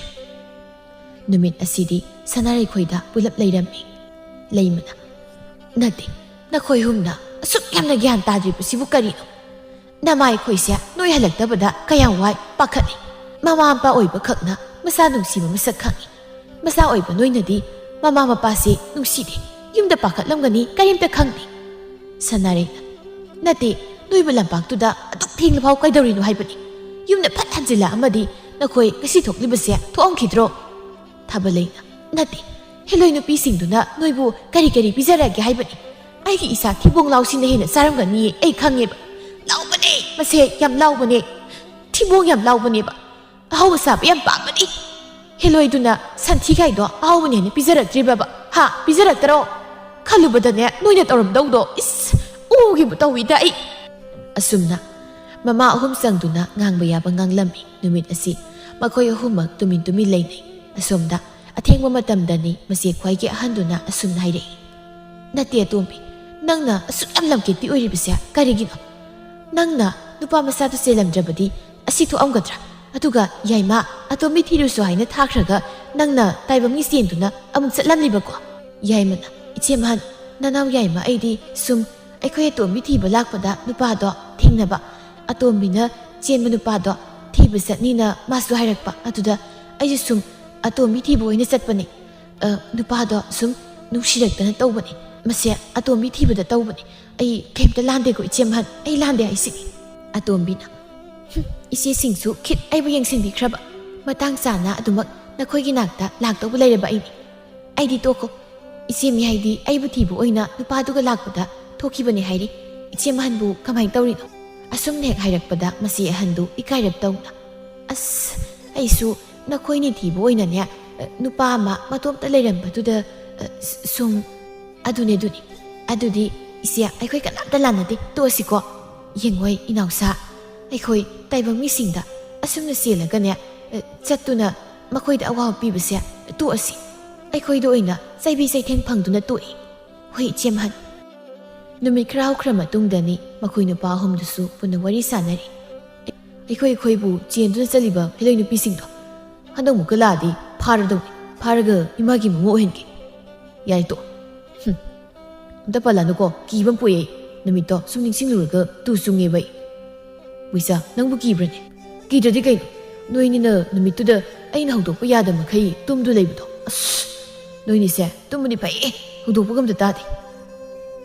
ꯅꯨꯃꯤꯠ ꯑꯁꯤꯗꯤ ꯁꯅꯥꯔꯩꯈꯣꯏꯗ ꯄꯨꯂꯞ ꯂꯩꯔꯝꯃꯤ꯫ ꯂꯩꯃꯅ, "ꯅꯠꯇꯦ, ꯅꯈꯣꯏ ꯑꯍꯨꯝꯅ ꯑꯁꯨꯛ ꯌꯥꯝꯅ ꯒ꯭ꯌꯥꯟ ꯇꯥꯗ꯭ꯔꯤꯕꯁꯤꯕꯨ ꯀꯔꯤꯅꯣ? ꯅꯃꯥꯏꯈꯣꯏꯁꯦ ꯅꯣꯏ ꯍꯜꯂꯛꯇꯕꯗ ꯀꯌꯥꯝ ꯋꯥꯏ ꯄꯥꯈꯠꯂꯤ꯫ ꯃꯃꯥ ꯃꯄꯥ ꯑꯣꯏꯕ ꯈꯛꯅ ꯃꯆꯥ ꯅꯨꯡꯁꯤꯕ ꯃꯁꯛ ꯈꯪꯏ꯫ ꯃꯆꯥ ꯑꯣꯏꯕ ꯅꯣꯏꯅꯗꯤ ꯃꯃꯥ ꯃꯄꯥꯁꯦ ꯅꯨꯡꯁꯤꯗꯦ, ꯌꯨꯝꯗ ꯄꯥꯈꯠꯂꯝꯒꯅꯤ, ꯀꯔꯤꯝꯇ ꯈꯪꯗꯦ"꯫ ꯁꯅꯥꯔꯩꯅ, "ꯅꯠꯇꯦ, ꯅꯣꯏꯕꯨ ꯂꯝꯄꯥꯛꯇꯨꯗ ꯑꯗꯨꯛ ꯊꯦꯡꯂꯐꯥꯎ ꯀꯩꯗꯧꯔꯤꯅꯣ ꯍꯥꯏꯕꯅꯤ? ꯌꯨꯝꯗ ꯐꯠ ꯍꯟꯖꯤꯜꯂꯛꯑꯝꯃꯗꯤ ꯅꯈꯣꯏ ꯉꯁꯤ ꯊꯣꯛꯂꯤꯕꯁꯦ ꯊꯣꯛꯑꯝꯈꯤꯗ꯭ꯔꯣ?" ꯊꯥꯕꯂꯩꯅ, "ꯅꯠꯇꯦ, ꯍꯦꯂꯣꯏ ꯅꯨꯄꯤꯁꯤꯡꯗꯨꯅ ꯅꯣꯏꯕꯨ ꯀꯔꯤ ꯀꯔꯤ ꯄꯤꯖꯔꯛꯑꯒꯦ ꯍꯥꯏꯕꯅꯤ? ꯑꯩꯒꯤ ꯏꯆꯥ ꯊꯤꯕꯣꯡ ꯂꯥꯎꯁꯤꯅ ꯍꯦꯟꯅ ꯆꯥꯔꯝꯒꯅꯤꯌꯦ, ꯑꯩ ꯈꯪꯉꯦꯕ꯫ ꯂꯥꯎꯕꯅꯦ, ꯃꯁꯦ ꯌꯥꯝ ꯂꯥꯎꯕꯅꯦ꯫ ꯊꯤꯕꯣꯡ ꯌꯥꯝ ꯂꯥꯎꯕꯅꯦꯕ꯫ ꯑꯍꯥꯎꯕ ꯆꯥꯕ ꯌꯥꯝ ꯄꯥꯝꯕꯅꯤ꯫ ꯍꯦꯂꯣꯏꯗꯨꯅ ꯁꯟꯊꯤ ꯀꯥꯏꯗꯣ ꯑꯍꯥꯎꯕꯅꯦꯅ ꯄꯤꯖꯔꯛꯇ꯭ꯔꯤꯕꯕ? ꯍꯥ, ꯄꯤꯖꯔꯛꯇꯔꯣ? ꯈꯜꯂꯨꯕꯗꯅꯦ ꯅꯣꯏꯅ ꯇꯧꯔꯝꯗꯧꯗꯣ, ꯏꯁ, ꯎꯒꯤꯕꯨ ꯇꯧꯏꯗ ꯑꯩ"꯫ ꯑꯁꯨꯝꯅ ꯃꯃꯥ ꯑꯍꯨꯝ ꯆꯪꯗꯨꯅ ꯉꯥꯡꯕ ꯌꯥꯕ ꯉꯥꯡꯂꯝꯃꯤ꯫ ꯅꯨꯃꯤꯠ ꯑꯁꯤ ꯃꯈꯣꯏ ꯑꯍꯨꯝꯃꯛ ꯇꯨꯃꯤꯟ ꯇꯨꯃꯤꯟ ꯂꯩꯅꯩ꯫ ꯑꯁꯣꯝꯗ ꯑꯊꯦꯡꯕ ꯃꯇꯝꯗꯅꯤ ꯃꯆꯦ ꯈ꯭ꯋꯥꯏꯒꯤ ꯑꯍꯟꯗꯨꯅ ꯑꯁꯨꯝꯅ ꯍꯥꯏꯔꯛꯏ, "ꯅꯠꯇꯦ ꯑꯇꯣꯝꯕꯤ, ꯅꯪꯅ ꯑꯁꯨꯛ ꯌꯥꯝ ꯂꯝꯀꯦꯠꯄꯤ ꯑꯣꯏꯔꯤꯕꯁꯦ ꯀꯔꯤꯒꯤꯅꯣ? ꯅꯪꯅ ꯅꯨꯄꯥ ꯃꯆꯥꯗꯨ ꯆꯦꯜꯂꯝꯗ꯭ꯔꯕꯗꯤ ꯁꯤ ꯊꯣꯛꯑꯝꯒꯗ꯭ꯔꯥ? ꯑꯗꯨꯒ ꯌꯥꯏꯃ, ꯑꯇꯣꯝꯕꯤ ꯊꯤꯔꯨꯁꯨ ꯍꯥꯏꯅ ꯊꯥꯈ꯭ꯔꯒ ꯅꯪꯅ ꯇꯥꯏꯕꯪꯒꯤ ꯆꯦꯟꯗꯨꯅ ꯑꯃꯨꯛ ꯆꯠꯂꯝꯂꯤꯕꯀꯣ? ꯌꯥꯏꯃꯅ, "ꯏꯆꯦ ꯃꯍꯟ, ꯅꯅꯥꯎ ꯌꯥꯏꯃ ꯑꯩꯗꯤ ꯁꯨꯝ ꯑꯩꯈꯣꯏ ꯑꯇꯣꯝꯕꯤ ꯊꯤꯕ ꯂꯥꯛꯄꯗ ꯅꯨꯄꯥꯗꯣ ꯊꯦꯡꯅꯕ, ꯑꯇꯣꯝꯕꯤꯅ ꯆꯦꯟꯕ ꯅꯨꯄꯥꯗꯣ ꯊꯤꯕ ꯆꯠꯅꯤꯅ ꯃꯥꯁꯨ ꯍꯥꯏꯔꯛꯄ, ꯑꯗꯨꯗ ꯑꯩꯁꯨ ꯁꯨꯝ ꯑꯇꯣꯝꯕꯤ ꯊꯤꯕ ꯑꯣꯏꯅ ꯆꯠꯄꯅꯦ꯫ ꯑ, ꯅꯨꯄꯥꯗꯣ ꯁꯨꯝ ꯅꯨꯡꯁꯤꯔꯛꯇꯅ ꯇꯧꯕꯅꯦ꯫ ꯃꯁꯦ ꯑꯇꯣꯝꯕꯤ ꯊꯤꯕꯗ ꯇꯧꯕꯅꯦ꯫ ꯑꯩ ꯀꯩꯝꯇ ꯂꯥꯟꯗꯦꯀꯣ ꯏꯆꯦ ꯃꯍꯟ, ꯑꯩ ꯂꯥꯟꯗꯦ ꯍꯥꯏꯁꯤꯅꯤ꯫" ꯑꯇꯣꯝꯕꯤꯅ, "ꯍꯨꯝ, ꯏꯆꯦꯁꯤꯡꯁꯨ ꯈꯤꯠ ꯑꯩꯕꯨ ꯌꯦꯡꯁꯤꯟꯕꯤꯈ꯭ꯔꯕ꯫ ꯃꯇꯥꯡ ꯆꯥꯅ ꯑꯗꯨꯃꯛ ꯅꯈꯣꯏꯒꯤ ꯅꯥꯛꯇ ꯂꯥꯛꯇꯧꯕ ꯂꯩꯔꯕ ꯑꯩꯅꯤ꯫ ꯑꯩꯗꯤ ꯇꯣꯛꯈꯣ꯫ ꯏꯆꯦ ꯃꯤ ꯍꯥꯏꯗꯤ ꯑꯩꯕꯨ ꯊꯤꯕ ꯑꯣꯏꯅ ꯅꯨꯄꯥꯗꯨꯒ ꯂꯥꯛꯄꯗ ꯊꯣꯛꯈꯤꯕꯅꯦ ꯍꯥꯏꯔꯤ꯫ ꯏꯆꯦ ꯃꯍꯟꯕꯨ ꯀꯃꯥꯏꯅ ꯇꯧꯔꯤꯅꯣ?" ꯑꯁꯨꯝꯅ ꯍꯦꯛ ꯍꯥꯏꯔꯛꯄꯗ ꯃꯁꯤ ꯑꯍꯟꯗꯨ ꯏꯀꯥꯏꯔꯞ ꯇꯧꯅ, "ꯑꯁ, ꯑꯩꯁꯨ ꯅꯈꯣꯏꯅꯤ ꯊꯤꯕ ꯑꯣꯏꯅꯅꯦ, ꯑ, ꯅꯨꯄꯥ ꯑꯃ ꯃꯇꯣꯝꯇ ꯂꯩꯔꯝꯕꯗꯨꯗ, ꯑ, ꯁ-, ꯁꯨꯝ..." "ꯑꯗꯨꯅꯦ, ꯑꯗꯨꯅꯦ꯫ ꯑꯗꯨꯗꯤ ꯏꯆꯦ, ꯑꯩꯈꯣꯏ ꯀꯅꯥꯝꯇ ꯂꯥꯟꯅꯗꯦ, ꯇꯣꯛꯑꯁꯤꯀꯣ꯫ ꯌꯦꯡꯉꯣꯏ ꯏꯅꯥꯎꯁꯥ, ꯑꯩꯈꯣꯏ ꯇꯥꯏꯕꯪ ꯃꯤꯁꯤꯡꯗ ꯑꯁꯨꯝꯅ ꯆꯦꯜꯂꯒꯅꯦ, ꯑ, ꯆꯠꯇꯨꯅ ꯃꯈꯣꯏꯗ ꯑꯋꯥꯕ ꯄꯤꯕꯁꯦ ꯇꯣꯛꯑꯁꯤ꯫ ꯑꯩꯈꯣꯏꯗ ꯑꯣꯏꯅ ꯆꯩꯕꯤ ꯆꯩꯊꯦꯡ ꯐꯪꯗꯨꯅ ꯇꯣꯛꯏ꯫ ꯍꯣꯏ ꯏꯆꯦ ꯃꯍꯟ꯫" ꯅꯨꯃꯤꯠ ꯈꯔ ꯍꯧꯈ꯭ꯔ ꯃꯇꯨꯡꯗꯅꯤ ꯃꯈꯣꯏ ꯅꯨꯄꯥ ꯑꯍꯨꯝꯗꯨꯁꯨ ꯄꯨꯟꯅ ꯋꯥꯔꯤ ꯁꯥꯟꯅꯔꯤ꯫ "ꯑꯩꯈꯣꯏ, ꯑꯩꯈꯣꯏꯕꯨ ꯆꯦꯟꯗꯨꯅ ꯆꯠꯂꯤꯕ ꯍꯦꯂꯣꯏ ꯅꯨꯄꯤꯁꯤꯡꯗꯣ ꯍꯟꯗꯛ ꯑꯃꯨꯛꯀ ꯂꯥꯛꯑꯗꯤ ꯐꯥꯔꯗꯧꯅꯤ꯫ ꯐꯥꯔꯒ ꯏꯃꯥꯒꯤ ꯃꯃꯧ ꯑꯣꯏꯍꯟꯒꯦ꯫" "ꯌꯥꯔꯦ, ꯇꯣꯛꯑꯣ꯫ ꯍꯨꯝ꯫ ꯑꯝꯇ ꯄꯜꯂꯅꯨꯀꯣ, ꯀꯤꯕ ꯑꯃ ꯄꯣꯛꯑꯦ꯫ ꯅꯨꯃꯤꯠꯇꯣ ꯁꯨꯝ ꯅꯤꯡꯁꯤꯡꯂꯨꯔꯒ ꯇꯨ ꯆꯨꯡꯉꯦꯕ ꯑꯩ꯫" "ꯃꯣꯏꯁꯥ, ꯅꯪꯕꯨ ꯀꯤꯕ꯭ꯔꯅꯦ?" "ꯀꯤꯗ꯭ꯔꯗꯤ ꯀꯩꯅꯣ? ꯅꯣꯏꯅꯤꯅ ꯅꯨꯃꯤꯠꯇꯨꯗ ꯑꯩꯅ ꯍꯧꯗꯣꯛꯄ ꯌꯥꯗꯕ ꯃꯈꯩ ꯇꯨꯝꯗꯨ ꯂꯩꯕꯗꯣ꯫ ꯑꯁ! ꯅꯣꯏꯅꯤꯁꯦ ꯇꯨꯝꯕꯗꯤ ꯐꯩꯌꯦ, ꯍꯧꯗꯣꯛꯄꯒ ꯑꯝꯇ ꯇꯥꯗꯦ꯫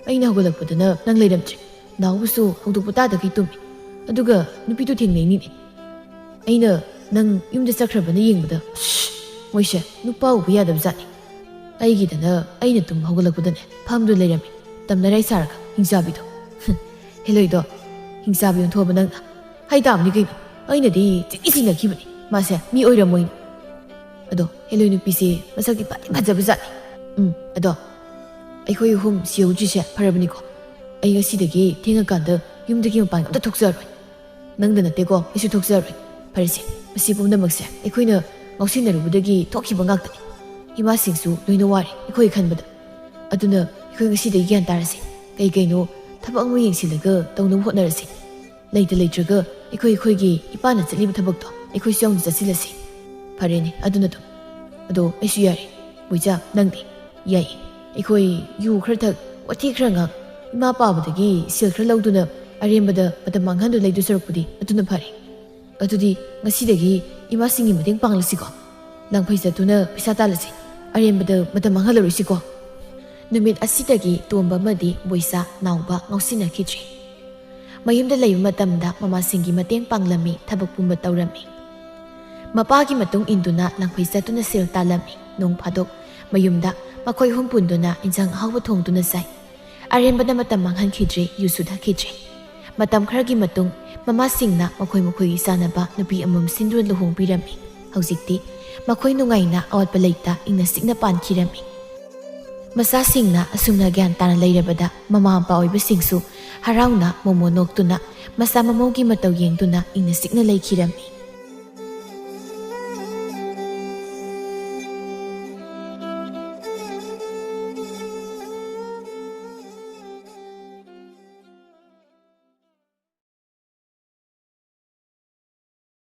ꯑꯩꯅ ꯍꯧꯒꯠꯂꯛꯄꯗꯅ ꯅꯪ ꯂꯩꯔꯝꯗ꯭ꯔꯦ꯫ ꯅꯥꯎꯕꯁꯨ ꯍꯧꯗꯣꯛꯄ ꯇꯥꯗꯈꯩ ꯇꯨꯝꯃꯤ꯫ ꯑꯗꯨꯒ ꯅꯨꯄꯤꯗꯨ ꯊꯦꯡꯅꯩꯅꯤꯅꯦ꯫ ꯑꯩꯅ ꯅꯪ ꯌꯨꯝꯗ ꯆꯠꯈ꯭ꯔꯕꯅ ꯌꯦꯡꯕꯗ, ꯑꯁ! ꯃꯣꯏꯁꯦ ꯅꯨꯄꯥ ꯎꯕ ꯌꯥꯗꯕꯖꯥꯠꯅꯤ꯫ ꯑꯩꯒꯤꯗꯅ ꯑꯩꯅ ꯇꯨꯝ ꯍꯧꯒꯠꯂꯛꯄꯗꯅꯦ ꯐꯝꯗꯨ ꯂꯩꯔꯝꯃꯤ, ꯇꯝꯅꯔꯥꯏ ꯁꯥꯔꯒ, ꯍꯤꯡꯆꯥꯕꯤꯗꯣ꯫" "ꯍꯨꯝ, ꯍꯦꯂꯣꯏꯗꯣ ꯍꯤꯡꯆꯥꯕꯤ ꯑꯣꯟꯊꯣꯛꯑꯕ ꯅꯪꯅ?" "ꯍꯥꯏ ꯇꯥꯕꯅꯤ ꯀꯩꯅꯣ, ꯑꯩꯅꯗꯤ ꯆꯤꯛꯏ ꯆꯤꯡꯅꯈꯤꯕꯅꯤ ꯃꯥꯁꯦ ꯃꯤ ꯑꯣꯏꯔꯝꯃꯣꯏꯅ꯫ ꯑꯗꯣ ꯍꯦꯂꯣꯏ ꯅꯨꯄꯤꯁꯦ ꯃꯁꯛꯇꯤ ꯐꯗꯤ ꯐꯖꯕꯖꯥꯠꯅꯤ꯫ ꯎꯝ, ꯑꯗꯣ ꯑꯩꯈꯣꯏ ꯑꯍꯨꯝ ꯁꯤꯍꯧꯗ꯭ꯔꯤꯁꯦ ꯐꯔꯕꯅꯤꯀꯣ꯫ ꯑꯩ ꯉꯁꯤꯗꯒꯤ ꯊꯦꯡꯉꯀꯥꯟꯗ ꯌꯨꯝꯗꯒꯤ ꯃꯄꯥꯟ ꯑꯝꯇ ꯊꯣꯛꯆꯔꯣꯏ꯫ ꯅꯪꯗ ꯅꯠꯇꯦꯀꯣ, ꯑꯩꯁꯨ ꯊꯣꯛꯆꯔꯣꯏ꯫ ꯐꯔꯦꯁꯦ, ꯃꯁꯤ ꯄꯨꯝꯅꯃꯛꯁꯦ ꯑꯩꯈꯣꯏꯅ ꯉꯥꯎꯁꯤꯟꯅꯔꯨꯕꯗꯒꯤ ꯊꯣꯛꯈꯤꯕ ꯉꯥꯛꯇꯅꯤ꯫ ꯏꯃꯥꯁꯤꯡꯁꯨ ꯂꯣꯏꯅ ꯋꯥꯔꯦ ꯑꯩꯈꯣꯏ ꯈꯟꯕꯗ꯫ ꯑꯗꯨꯅ ꯑꯩꯈꯣꯏ ꯉꯁꯤꯗꯒꯤ ꯒ꯭ꯌꯥꯟ ꯇꯥꯔꯁꯦ꯫ ꯀꯩ ꯀꯩꯅꯣ ꯊꯕꯛ ꯑꯃ ꯌꯦꯡꯁꯤꯜꯂꯒ ꯇꯧꯅꯕ ꯍꯣꯠꯅꯔꯁꯦ꯫" ꯂꯩꯇ ꯂꯩꯇ꯭ꯔꯒ ꯑꯩꯈꯣꯏ ꯑꯩꯈꯣꯏꯒꯤ ꯏꯄꯥꯅ ꯆꯠꯂꯤꯕ ꯊꯕꯛꯇꯣ ꯑꯩꯈꯣꯏꯁꯨ ꯌꯥꯎꯅ ꯆꯠꯁꯤꯜꯂꯁꯤ꯫ ꯐꯔꯦꯅꯦ, ꯑꯗꯨꯅ ꯑꯗꯨꯝ꯫ ꯑꯗꯣ ꯑꯩꯁꯨ ꯌꯥꯔꯦ꯫ ꯕꯣꯏꯆꯥ, ꯅꯪꯗꯤ? ꯌꯥꯏꯌꯦ꯫ ꯑꯩꯈꯣꯏ ꯌꯨ ꯈꯔ ꯊꯛ, ꯋꯥꯊꯤ ꯈꯔ ꯉꯥꯡ, ꯏꯃꯥ ꯄꯥꯕꯗꯒꯤ ꯁꯦꯜ ꯈꯔ ꯂꯧꯗꯨꯅ ꯑꯔꯦꯝꯕꯗ ꯃꯇꯝ ꯃꯥꯡꯍꯟꯗꯨꯅ ꯂꯩꯗꯣꯏ ꯁꯔꯨꯛꯄꯨꯗꯤ ꯑꯗꯨꯅ ꯐꯔꯦ꯫ ꯑꯗꯨꯗꯤ ꯉꯁꯤꯗꯒꯤ ꯏꯃꯥꯁꯤꯡꯒꯤ ꯃꯇꯦꯡ ꯄꯥꯡꯂꯁꯤꯀꯣ꯫ ꯂꯥꯡꯐꯩ ꯆꯠꯇꯨꯅ ꯄꯩꯁꯥ ꯇꯥꯜꯂꯁꯤ꯫ ꯑꯔꯦꯝꯕꯗ ꯃꯇꯝ ꯃꯥꯡꯍꯜꯂꯔꯣꯏꯁꯤꯀꯣ꯫ ꯅꯨꯃꯤꯠ ꯑꯁꯤꯗꯒꯤ ꯇꯣꯝꯕ ꯑꯃꯗꯤ ꯕꯣꯏꯆꯥ ꯅꯥꯎꯕ ꯉꯥꯎꯁꯤꯟꯅꯈꯤꯗ꯭ꯔꯦ꯫ ꯃꯌꯨꯝꯗ ꯂꯩꯕ ꯃꯇꯝꯗ ꯃꯃꯥꯁꯤꯡꯒꯤ ꯃꯇꯦꯡ ꯄꯥꯡꯂꯝꯃꯤ, ꯊꯕꯛ ꯄꯨꯝꯕ ꯇꯧꯔꯝꯃꯤ꯫ ꯃꯄꯥꯒꯤ ꯃꯇꯨꯡ ꯏꯟꯗꯨꯅ ꯂꯥꯡꯐꯩ ꯆꯠꯇꯨꯅ ꯁꯦꯜ ꯇꯥꯜꯂꯝꯃꯤ꯫ ꯅꯣꯡ ꯐꯥꯗꯣꯛ ꯃꯌꯨꯝꯗ ꯃꯈꯣꯏ ꯑꯍꯨꯝ ꯄꯨꯟꯗꯨꯅ ꯏꯟꯁꯥꯡ ꯑꯍꯥꯎꯕ ꯊꯣꯡꯗꯨꯅ ꯆꯥꯏ꯫ ꯑꯔꯦꯝꯕꯗ ꯃꯇꯝ ꯃꯥꯡꯍꯟꯈꯤꯗ꯭ꯔꯦ, ꯌꯨꯁꯨ ꯊꯛꯈꯤꯗ꯭ꯔꯦ꯫ ꯃꯇꯝ ꯈꯔꯒꯤ ꯃꯇꯨꯡ ꯃꯃꯥꯁꯤꯡꯅ ꯃꯈꯣꯏ ꯃꯈꯣꯏꯒꯤ ꯆꯥꯅꯕ ꯅꯨꯄꯤ ꯑꯃꯃꯝ ꯁꯤꯟꯗꯨꯅ ꯂꯨꯍꯣꯡꯕꯤꯔꯝꯃꯤ꯫ ꯍꯧꯖꯤꯛꯇꯤ ꯃꯈꯣꯏ ꯅꯨꯡꯉꯥꯏꯅ ꯑꯋꯥꯠꯄ ꯂꯩꯇ ꯏꯪꯅ ꯆꯤꯛꯅ ꯄꯥꯟꯈꯤꯔꯝꯃꯤ꯫ ꯃꯆꯥꯁꯤꯡꯅ ꯑꯁꯨꯝꯅ ꯒ꯭ꯌꯥꯟ ꯇꯥꯅ ꯂꯩꯔꯕꯗ ꯃꯃꯥ ꯃꯄꯥ ꯑꯣꯏꯕꯁꯤꯡꯁꯨ ꯍꯔꯥꯎꯅ ꯃꯣꯃꯣ ꯅꯣꯛꯇꯨꯅ ꯃꯆꯥ ꯃꯃꯧꯒꯤ ꯃꯇꯧ ꯌꯦꯡꯗꯨꯅ ꯏꯪꯅ ꯆꯤꯛꯅ ꯂꯩꯈꯤꯔꯝꯃꯤ꯫